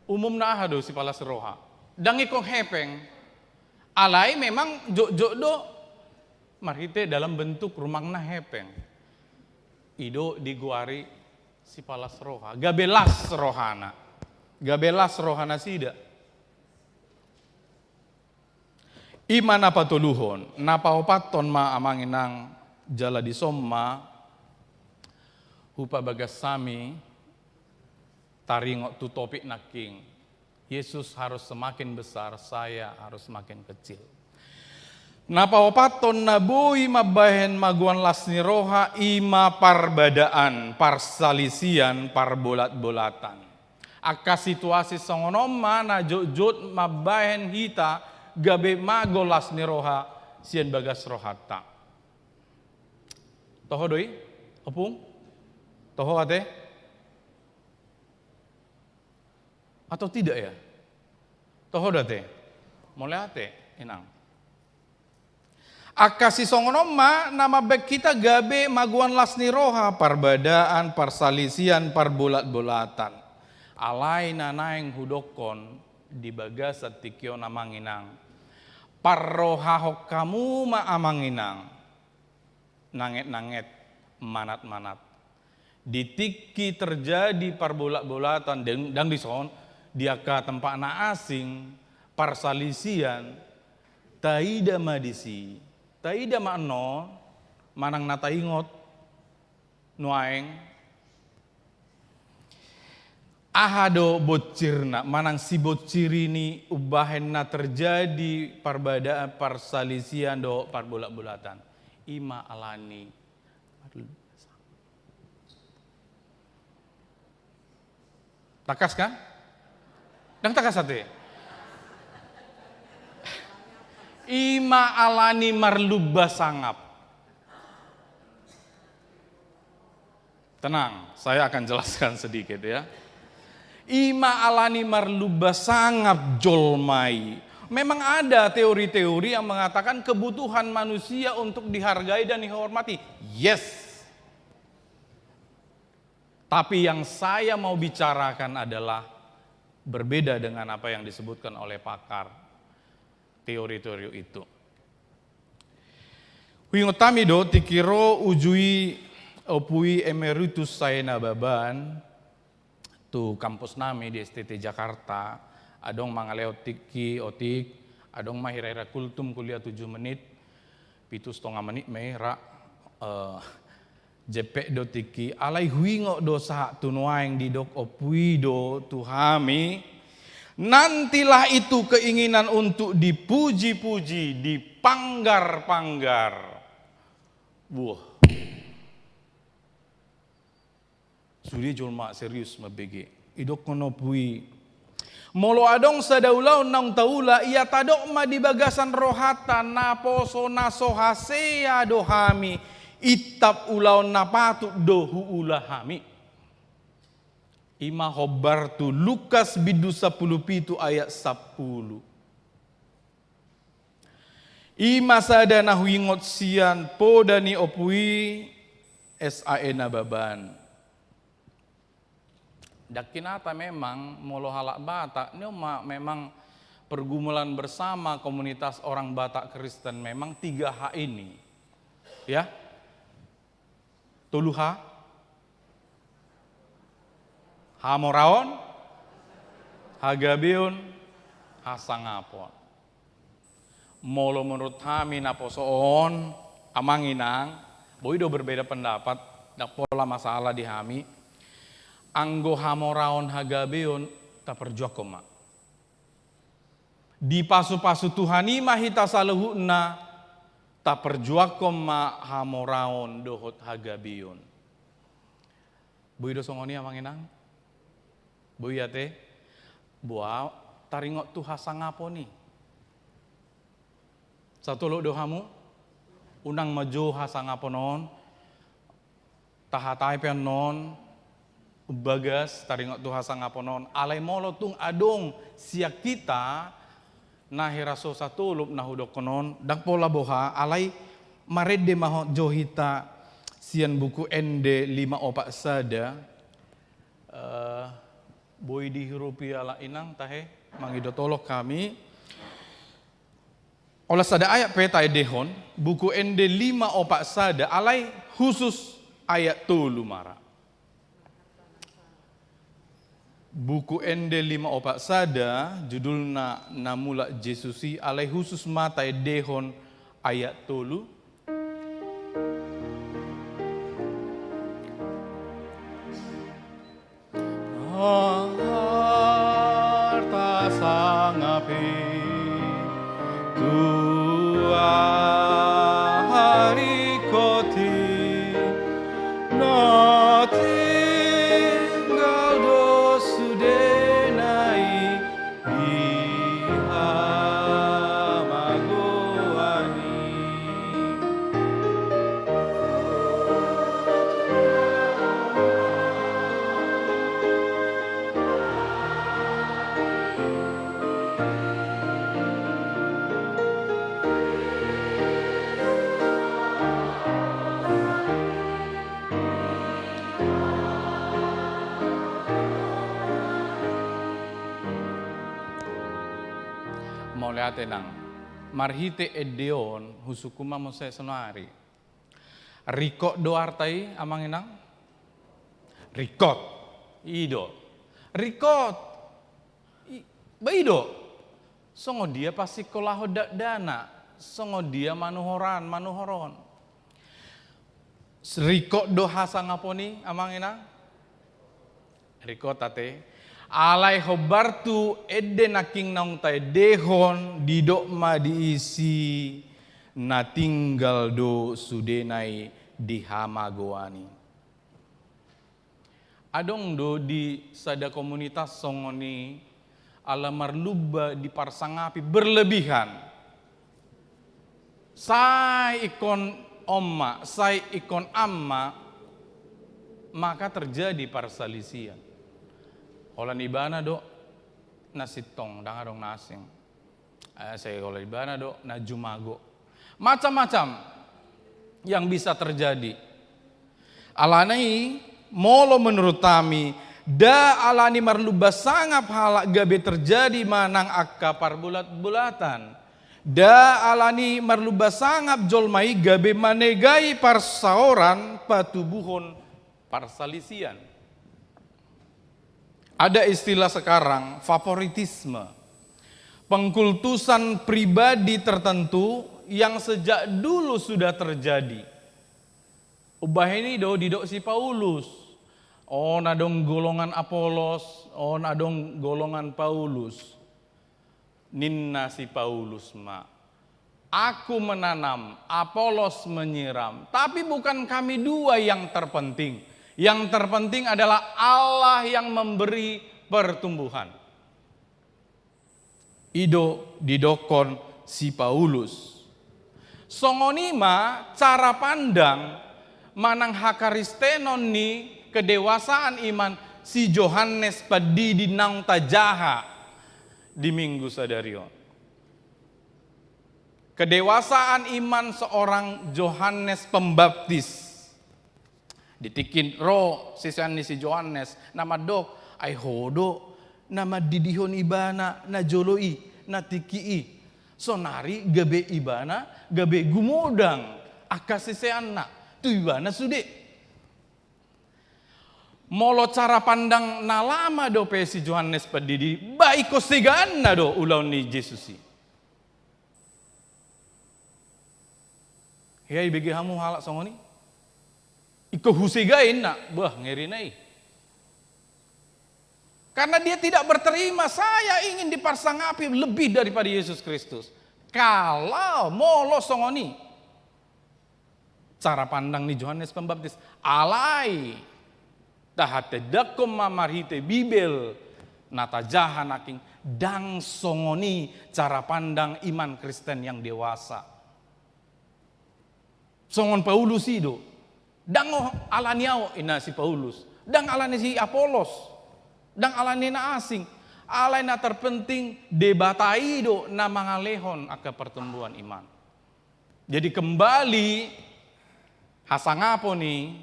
Umumna aha do sipalas roha? Ndang ingkon hepeng. Alai memang jotjot do marhite dalam bentuk rumangna hepeng. I do digoari sipalas roha. Gabe las rohana. Gabe las rohanasida. I ma na patoluhon, na paopathon ma amang inang jala dison ma hupabagas hami taringot tu topik nangkin. Yesus harus semakin besar, saya harus semakin kecil. Na paopathon na boi mambahen magoan las ni roha i ma parbadaan, parsalisian, parbolatbolatan. Angka situasi songon on ma na jotjot mambahen hita gabe mago las ni roha sian bagas rohanta. Toho do i, Ompung? Toho ate? Atau tidak ya? Toho do ate? Mauliate, Inang. Angka sisongon on ma na mambahen hita gabe magoan las ni roha, parbadaan, parsalisian, parbolatbolatan. Alai na naeng hudokkon di bagasan tingki on, Amang Inang, parrohahon hamu ma, Amang Inang, nangetnanget, manatmanat. Di tingki terjadi parbolatbolatan, ndang, ndang dison, di angka tempat na asing, parsalisian, taida ma disi, taida ma annon, manang na taingot nuaeng. Aha do bonsirna, manang sibonsir ni umbahen na terjadi parbadaan, parsalisian dohot parbolatbolatan? I ma alani. Tangkas kan? Ndang tangkas ate? I ma alani marlumba sangap. Tenang, saya akan jelaskan sedikit ya. I ma alani marlumba sangap jolma i. Memang ada teori-teori yang mengatakan kebutuhan manusia untuk dihargai dan dihormati. Yes. Tapi yang saya mau bicarakan adalah berbeda dengan apa yang disebutkan oleh pakar teori-teori itu. Huingot hami do, tingki ro uju i Ompu i Emeritus Sae Nababan tu kampus nami di S T T Jakarta, adong mangalehon tingki otik, adong ma hirahira kultum kuliah tujuh menit, pitu setengah menit ma i ra, eh, jempek do tingki, alai huingot do sahat tu nuaeng didok Ompu i do tu hami, nantilah itu keinginan untuk dipuji-puji, dipanggar-panggar. Wah. Sude jolma serius mambege. Idokkon Ompu i, molo adong sada ulaon naung taula, ia tadok ma di bagasan rohanta, naposo na so hasea do hami, intap ulaon na patut do huula hami. I ma hombar tu Lukas bindu sampulu pitu ayat sampulu. I ma sada na huingot sian poda ni Ompu i S A E Nababan. Ndang hinata memang molo halak Batak, ni on ma memang pergumulan bersama komunitas orang Batak Kristen memang tiga H ini. Ya. Tolu H. Hamoraon, hagabeon, hasangapon. Molo menurut hami naposo on, Amang Inang, boi do berbeda pendapat, ndang pola masalah di hami. Anggo hamoraon hagabeon, taperjuangkon ma. Dipasupasu Tuhan i ma hita saluhutna, taperjuangkon ma hamoraon dohot hagabeon. Boi do songon i, Amang Inang? Boi ate? Boha taringot tu hasangapon i? Satolop do hamu? Unang ma jo hasangapon on. Tahatai pe annon, umbagas, taringot tu hasangapon on. Alai molo tung adong sian hita na hira so satolop na hudokkon on, ndang pola boha, alai marende ma ho jo hita sian Buku Ende lima opat sada. Eh, boi dihirupi halak inang tahe, mangido tolong hami. Olat sada ayat pe taendehon, Buku Ende lima opat sada, alai husus ayat tolu ma ra. Buku Ende lima opat sada, judulna Na Mulak Jesus i, alai husus ma taendehon ayat tolu. Arta sangap i tu aha ringkot i, na tinggal do sudena i di hamagoan i. Mauliate nang. Marhite ende on husungkun ma muse sonari. Ringkot do arta i, amang inang? Ringkot. I do. Ringkot. I, ba i do. Songon dia pasingkolahon dakdanak, songon dia manuhoran, manuhoron. Ringkot do hasangapon i, amang inang? Ringkot ate. Alai hombar tu ende nangkin naung taendehon, didok ma di i, na tinggal do sudena i di hamagoan i. Adong do di sada komunitas songon i, ala marlumba diparsangapi berlebihan. Sai ingkon on ma, sai ingkon an ma, maka terjadi parsalisian. Holan ibana do na sintong, ndang adong na asing. Eh, sai holan ibana do na jumago. Macam-macam yang bisa terjadi. Alani i, molo menurut hami, nda alani marlumba sangap halak gabe terjadi ma nang angka parbulat-bulatan. Nda alani marlumba sangap jolma i gabe manegai parsaoran patubuhon parsalisian. Ada istilah sekarang, favoritisme. Pengkultusan pribadi tertentu yang sejak dulu sudah terjadi. Umbahen i do didok si Paulus. On adong golongan Apolos, on adong golongan Paulus. Ninna si Paulus ma, "Aku menanam, Apolos menyiram, tapi bukan kami dua yang terpenting. Yang terpenting adalah Allah yang memberi pertumbuhan." I do didokkon si Paulus. Songon i ma cara pandang manang hakaristenon ni kedewasaan iman si Johannes Pandidi naung tajaha di Minggu sadari on. Kedewasaan iman seorang Johannes Pembaptis. Di tingki ro sisean ni si Johannes, na mandok, "Ai ho do na mandidihon ibana na jolo i, na tingki i. Sonari gabe ibana gabe gumodang angka siseanna, tu ibana sude." Molo cara pandang na lama dope si Johannes Pandidi, ba ingkon segaanna do ulaon ni Jesus i. Hea ibege hamu halak songon i? Ingkon husegai inna, bah, ngerina i. Karena dia tidak berterima, saya ingin diparsangapi lebih daripada Yesus Kristus. Kalau molo songon i cara pandang ni Johannes Pembaptis, alai tahatindangkon ma marhite Bibel na tajaha nangkin, ndang songon i cara pandang iman Kristen yang dewasa. Songon Paulus i do. Ndang alani au, inna si Paulus. Ndang alani si Apolos. Ndang alani na asing. Alai na terpenting Debata i do na mangalehon angka pertumbuhan iman. Jadi kembali hasangapon i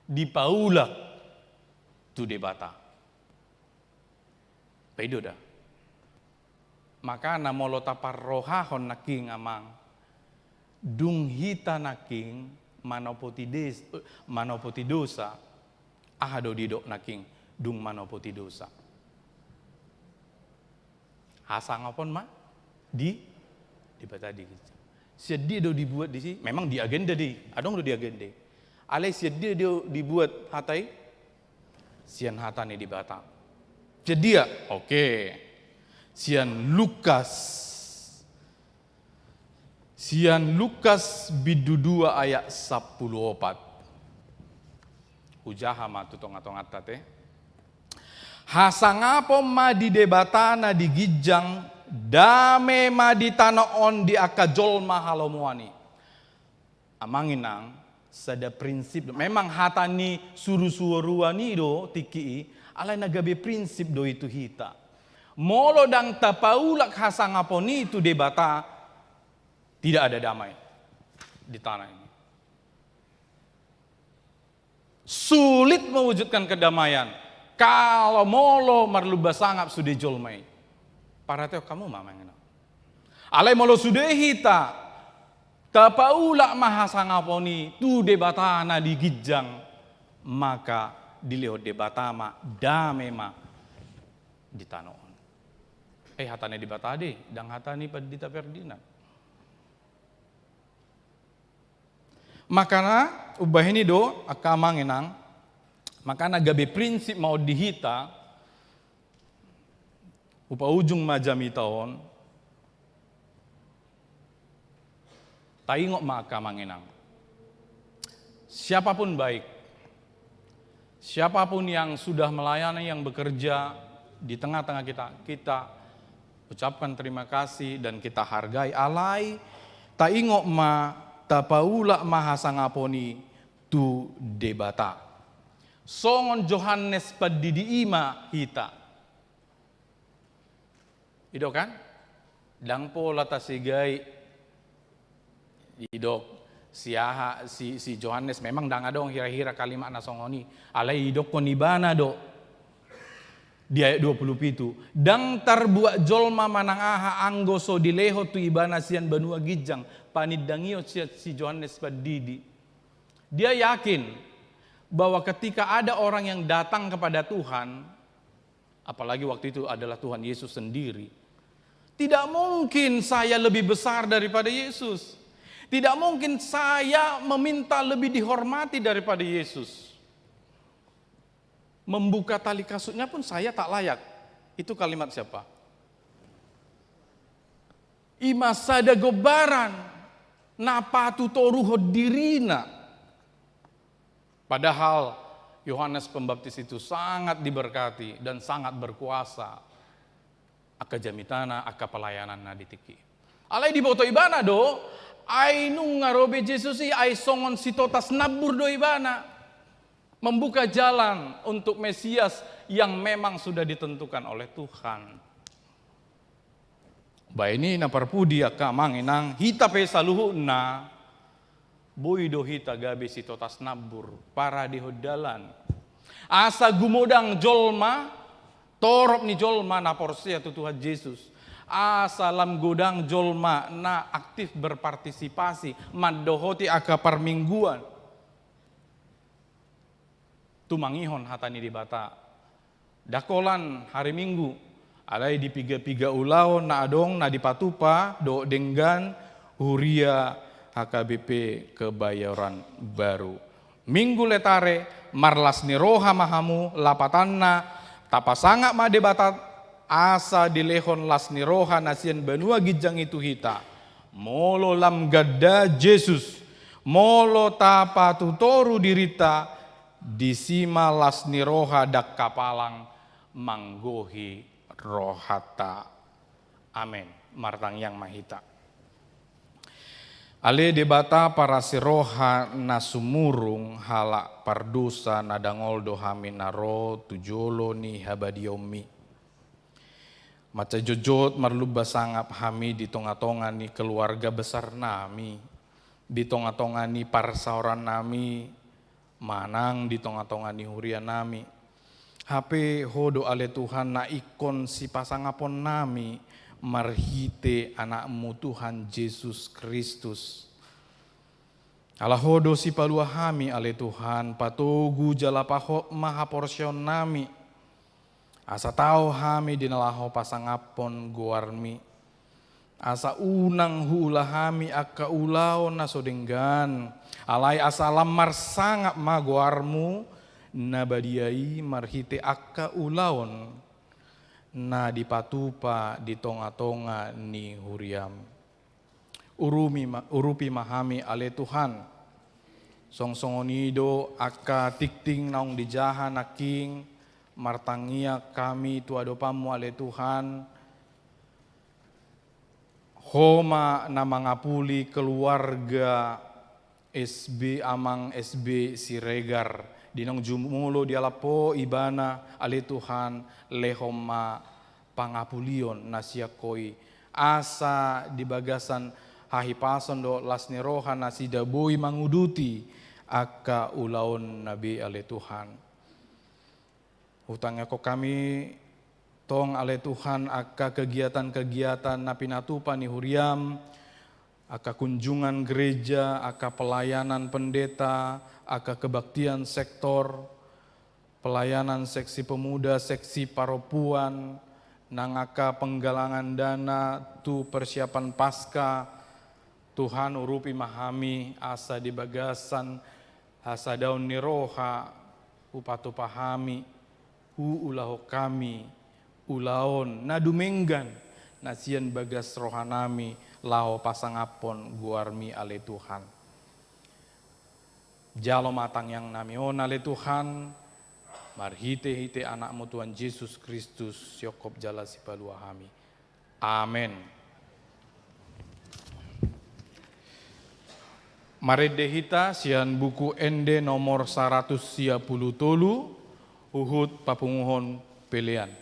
dipaulak tu Debata. Paido da. Makana molo taparrohahon nangkin, amang, dung hita nangkin manopoti des-, manopoti dosa, aha do didok nangkin dung manopoti dosa? Hasangapon ma di Debata di ginjang. Sian dia do dibuat disi? Memang di agenda do i, adong do di agenda i. Alai sian dia do dibuat hata i? Sian hata ni Debata. Sian dia? Oke. Sian Lukas. Sian Lukas bindu dua ayat sampulu opat. Hujaha ma tu tonga-tonganta te. Hasangapon ma di Debata na di ginjang, dame ma di tano on di angka jolma halomoan i. Amang inang, sada prinsip do. Memang hata ni surusuruan i do tingki i, alai na gabe prinsip do i tu hita. Molo ndang tapaulak hasangapon i tu Debata, tidak ada damai di tanah ini. Sulit mewujudkan kedamaian kalau molo marlumba sangap sude jolma i. Paratehon hamu ma, amang inang. Alai molo sude hita tapaulak ma hasangapon i tu Debata na di ginjang, maka dilehon Debata ma dame ma di tano on. Eh, hata ni Debata do i, ndang hata ni Pandita Ferdinand. Makana, umbahen i do, angka amang inang, makana gabe prinsip ma on di hita, hupaujung ma jamita on, taingot ma angka amang inang. Siapapun baik, siapapun yang sudah melayani, yang bekerja di tengah-tengah kita, kita ucapkan terima kasih dan kita hargai. Alai, taingot ma, tapaulak ma hasangapon i tu Debata. Songon Johannes Pandidi i ma hita. Ido kan? Ndang pola tasigai didok si aha, si, si Johannes, memang ndang adong hira-hira kalimat na songon i. Alai didokkon ibana do di ayat dua puluh pitu, ndang tarbuat jolma manang aha anggo so dilehon tu ibana sian banua ginjang, panindangion sian si Johannes Pandidi. Dia yakin bahwa ketika ada orang yang datang kepada Tuhan, apalagi waktu itu adalah Tuhan Yesus sendiri, tidak mungkin saya lebih besar daripada Yesus. Tidak mungkin saya meminta lebih dihormati daripada Yesus. Membuka tali kasutnya pun saya tak layak. Itu kalimat siapa? I ma sada gombaran na patutoruhon dirina. Padahal Yohanes Pembaptis itu sangat diberkati dan sangat berkuasa. Angka jamitana, angka pelayananna di tingki. Alai diboto ibana do, ai nunga ro be Jesus i, ai songon sitotas nambur do ibana. Membuka jalan untuk Mesias yang memang sudah ditentukan oleh Tuhan. Baen i na parpudi angka amang inang, hita pe saluhutna, boi do hita gabe sitotas nambur, paradehon dalan. Asa gumodang jolma, torop ni jolma na porsea tu Tuhan Jesus. Asa lam godang jolma na aktif berpartisipasi, mandohoti angka parmingguan. Tumangihon hata ni Debata. Ndang holan hari Minggu, alai di piga-piga ulaon na adong na dipatupa dohot denggan huria H K B P Kebayoran Baru. Minggu Letare, marlas ni roha ma hamu, lapatanna, tapasangap ma Debata asa dilehon las ni roha na sian banua ginjang i tu hita. Molo lam ganda Jesus, molo tapatutoru dirinta, disi ma las ni roha ndang hapalang manggohi rohanta. Amen. Martangiang ma hita. Ale Debata parasi roha na sumurung, halak pardosa na dangol do hami na ro tu jolo ni habadiaonmi. Mansai jotjot marlumba sangap hami di tonga-tonga ni keluarga besar nami, di tonga-tonga ni parsaoran nami, manang di tonga-tonga ni huria nami. Hape Ho do ale Tuhan na ingkon sipasangapon nami marhite Anakmu Tuhan Jesus Kristus. Ala Ho do sipalua hami ale Tuhan, patogu jala pahot ma haporseaon nami. Asa tau hami di na laho pasangaphon goarmi. Asa unang huula hami angka ulaon na so denggan, alai asa lam marsangap ma goarmu na badia i marhite angka ulaon na dipatupa di tonga-tonga ni huriam. Urumi ma, urupi ma hami ale Tuhan. Song songon i do angka tingting naung dijaha nangkin, martangiang hami tu adopanmu ale Tuhan. Ho ma na mangapuli keluarga S B, Amang S B Siregar, di naung jumolo dialap Ho ibana ale Tuhan, lehon ma pangapulion na sian Ho i. Asa di bagasan hahipason dohot las ni roha nasida boi manguduti angka ulaonna be ale Tuhan. Hutangiangkon hami Tong ale Tuhan, angka kegiatan-kegiatan na pinatupa ni huriam, angka kunjungan gereja, angka pelayanan pendeta, angka kebaktian sektor, pelayanan seksi pemuda, seksi parompuan, nang angka penggalangan dana tu persiapan Paskah. Tuhan, urupi ma hami asa di bagasan hasadaon ni roha hupatupa hami, huulahon hami ulaon na dumenggan na sian bagas rohanami laho pasangaphon goarmi ale Tuhan. Jalo ma tangiangnami on ale Tuhan, marhite-hite Anakmu Tuhan Jesus Kristus, sihongkop jala sipalua hami. Amen. Marende hita sian Buku Ende nomor saratus sia pulu tolu, huhut papunguhon pelean.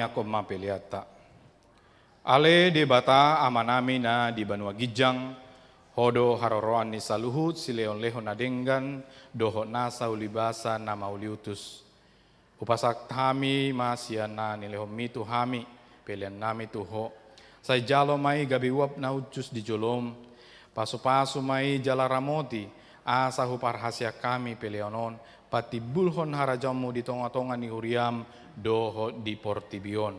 Tangiangkon ma peleanta. Ale Debata Amanami na di banua ginjang, Ho do haroroan ni saluhut silehonlehon na denggan dohot nasa ulibasa na mauliutus. Hupasahat hami ma sian na nilehonMi tu hami peleannami tu Ho. Sai jalo ma i gabe uap na hushus di joloM. Pasupasu ma i jala ramoti, asa huparhaseang hami pelean on patimbulhon harajaonMu di tongatonga ni huriaM dohot di portibi on.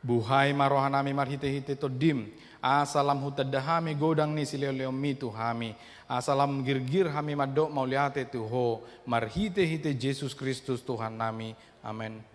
Buhai ma rohanami marhitehite TondiM, asa lam hutanda hami godang ni silehonlehonMi tu hami, asa lam girgir hami mandok mauliate tu Ho, marhitehite Jesus Kristus Tuhannami. Amen.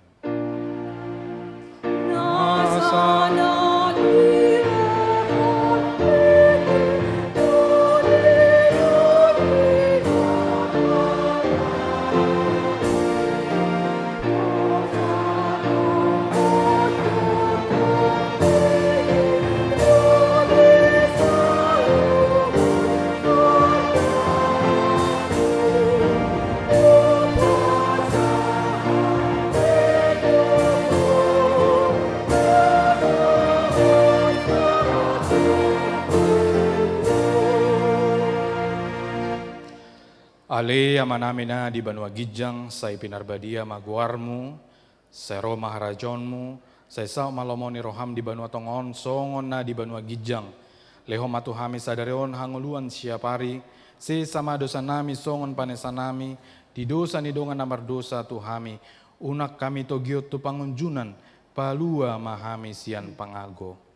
Ale Amanami na di banua ginjang, sai pinarbadia ma goarMu, sai ro ma harajaonMu, sai saut ma lomo ni rohaM di banua tonga on songon na di banua ginjang. Lehon ma tu hami sadari on hangoluan siapari, sesa ma dosanami songon panesanami di dosa ni dongan na mardosa tu hami, unang hami togihon tu pangunjunan, palua ma hami sian pangago.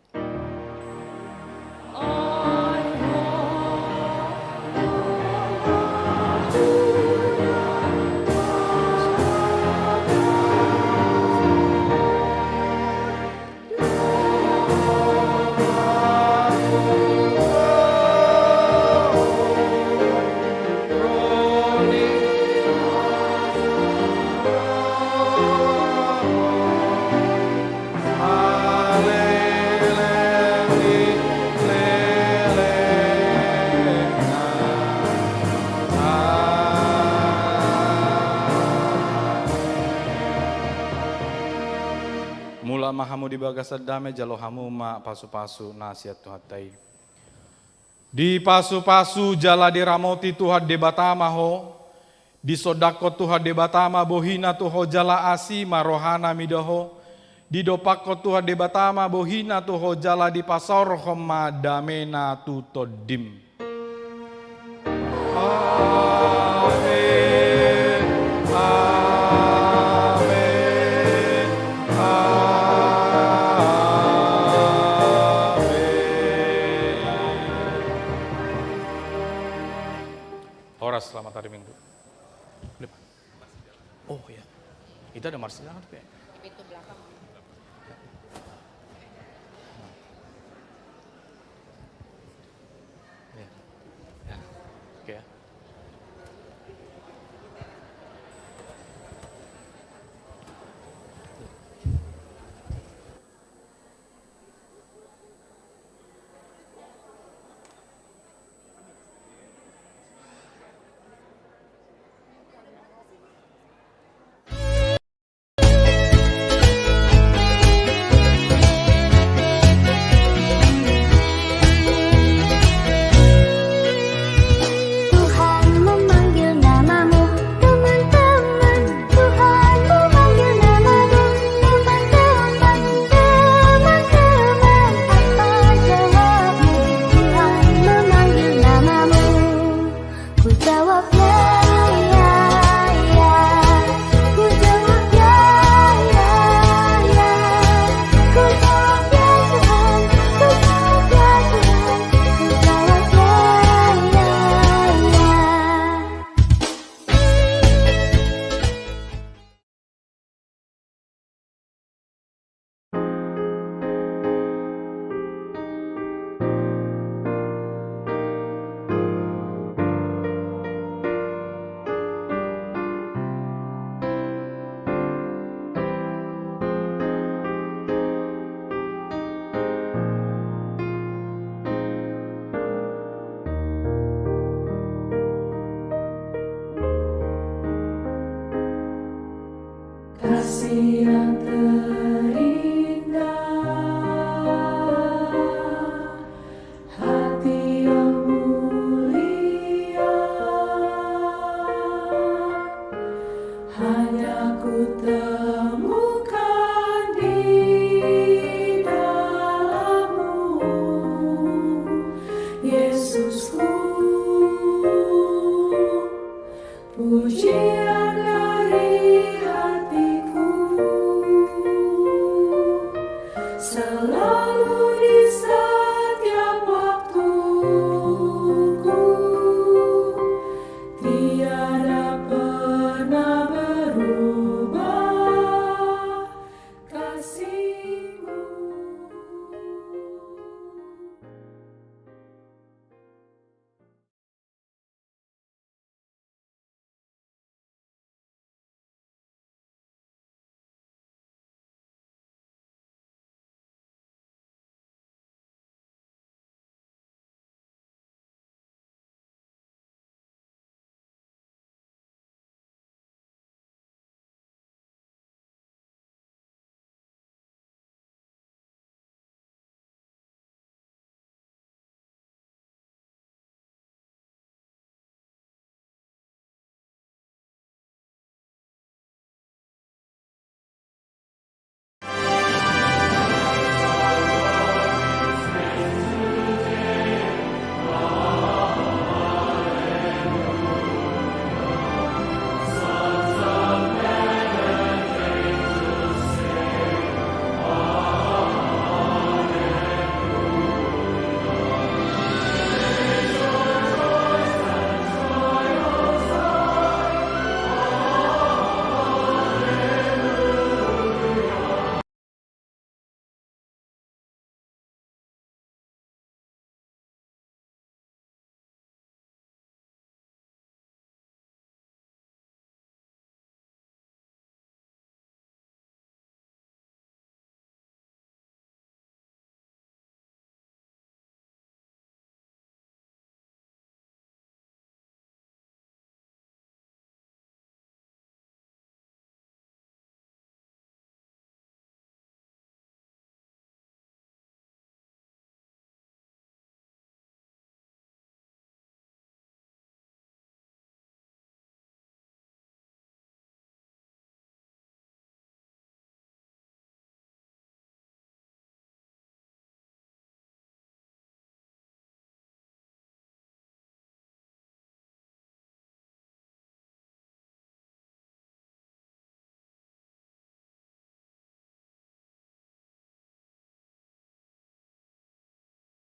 Mulak ma hamu di bagasan dame, jalo hamu ma pasupasu na sian Tuhanta i. Dipasupasu jala diramoti Tuhan Debata ma ho, disondangkon Tuhan Debata ma bohiNa tu ho jala asi ma rohaNa mida ho, didompakkon Tuhan Debata ma bohiNa tu ho jala dipasaorhon ma dameNa tu tondim. Amen. Amen. Amen. Horas, selamat hari Minggu. Boleh, Pak? Oh, iya. Itu ada marsilang, Pak? Di pintu belakang.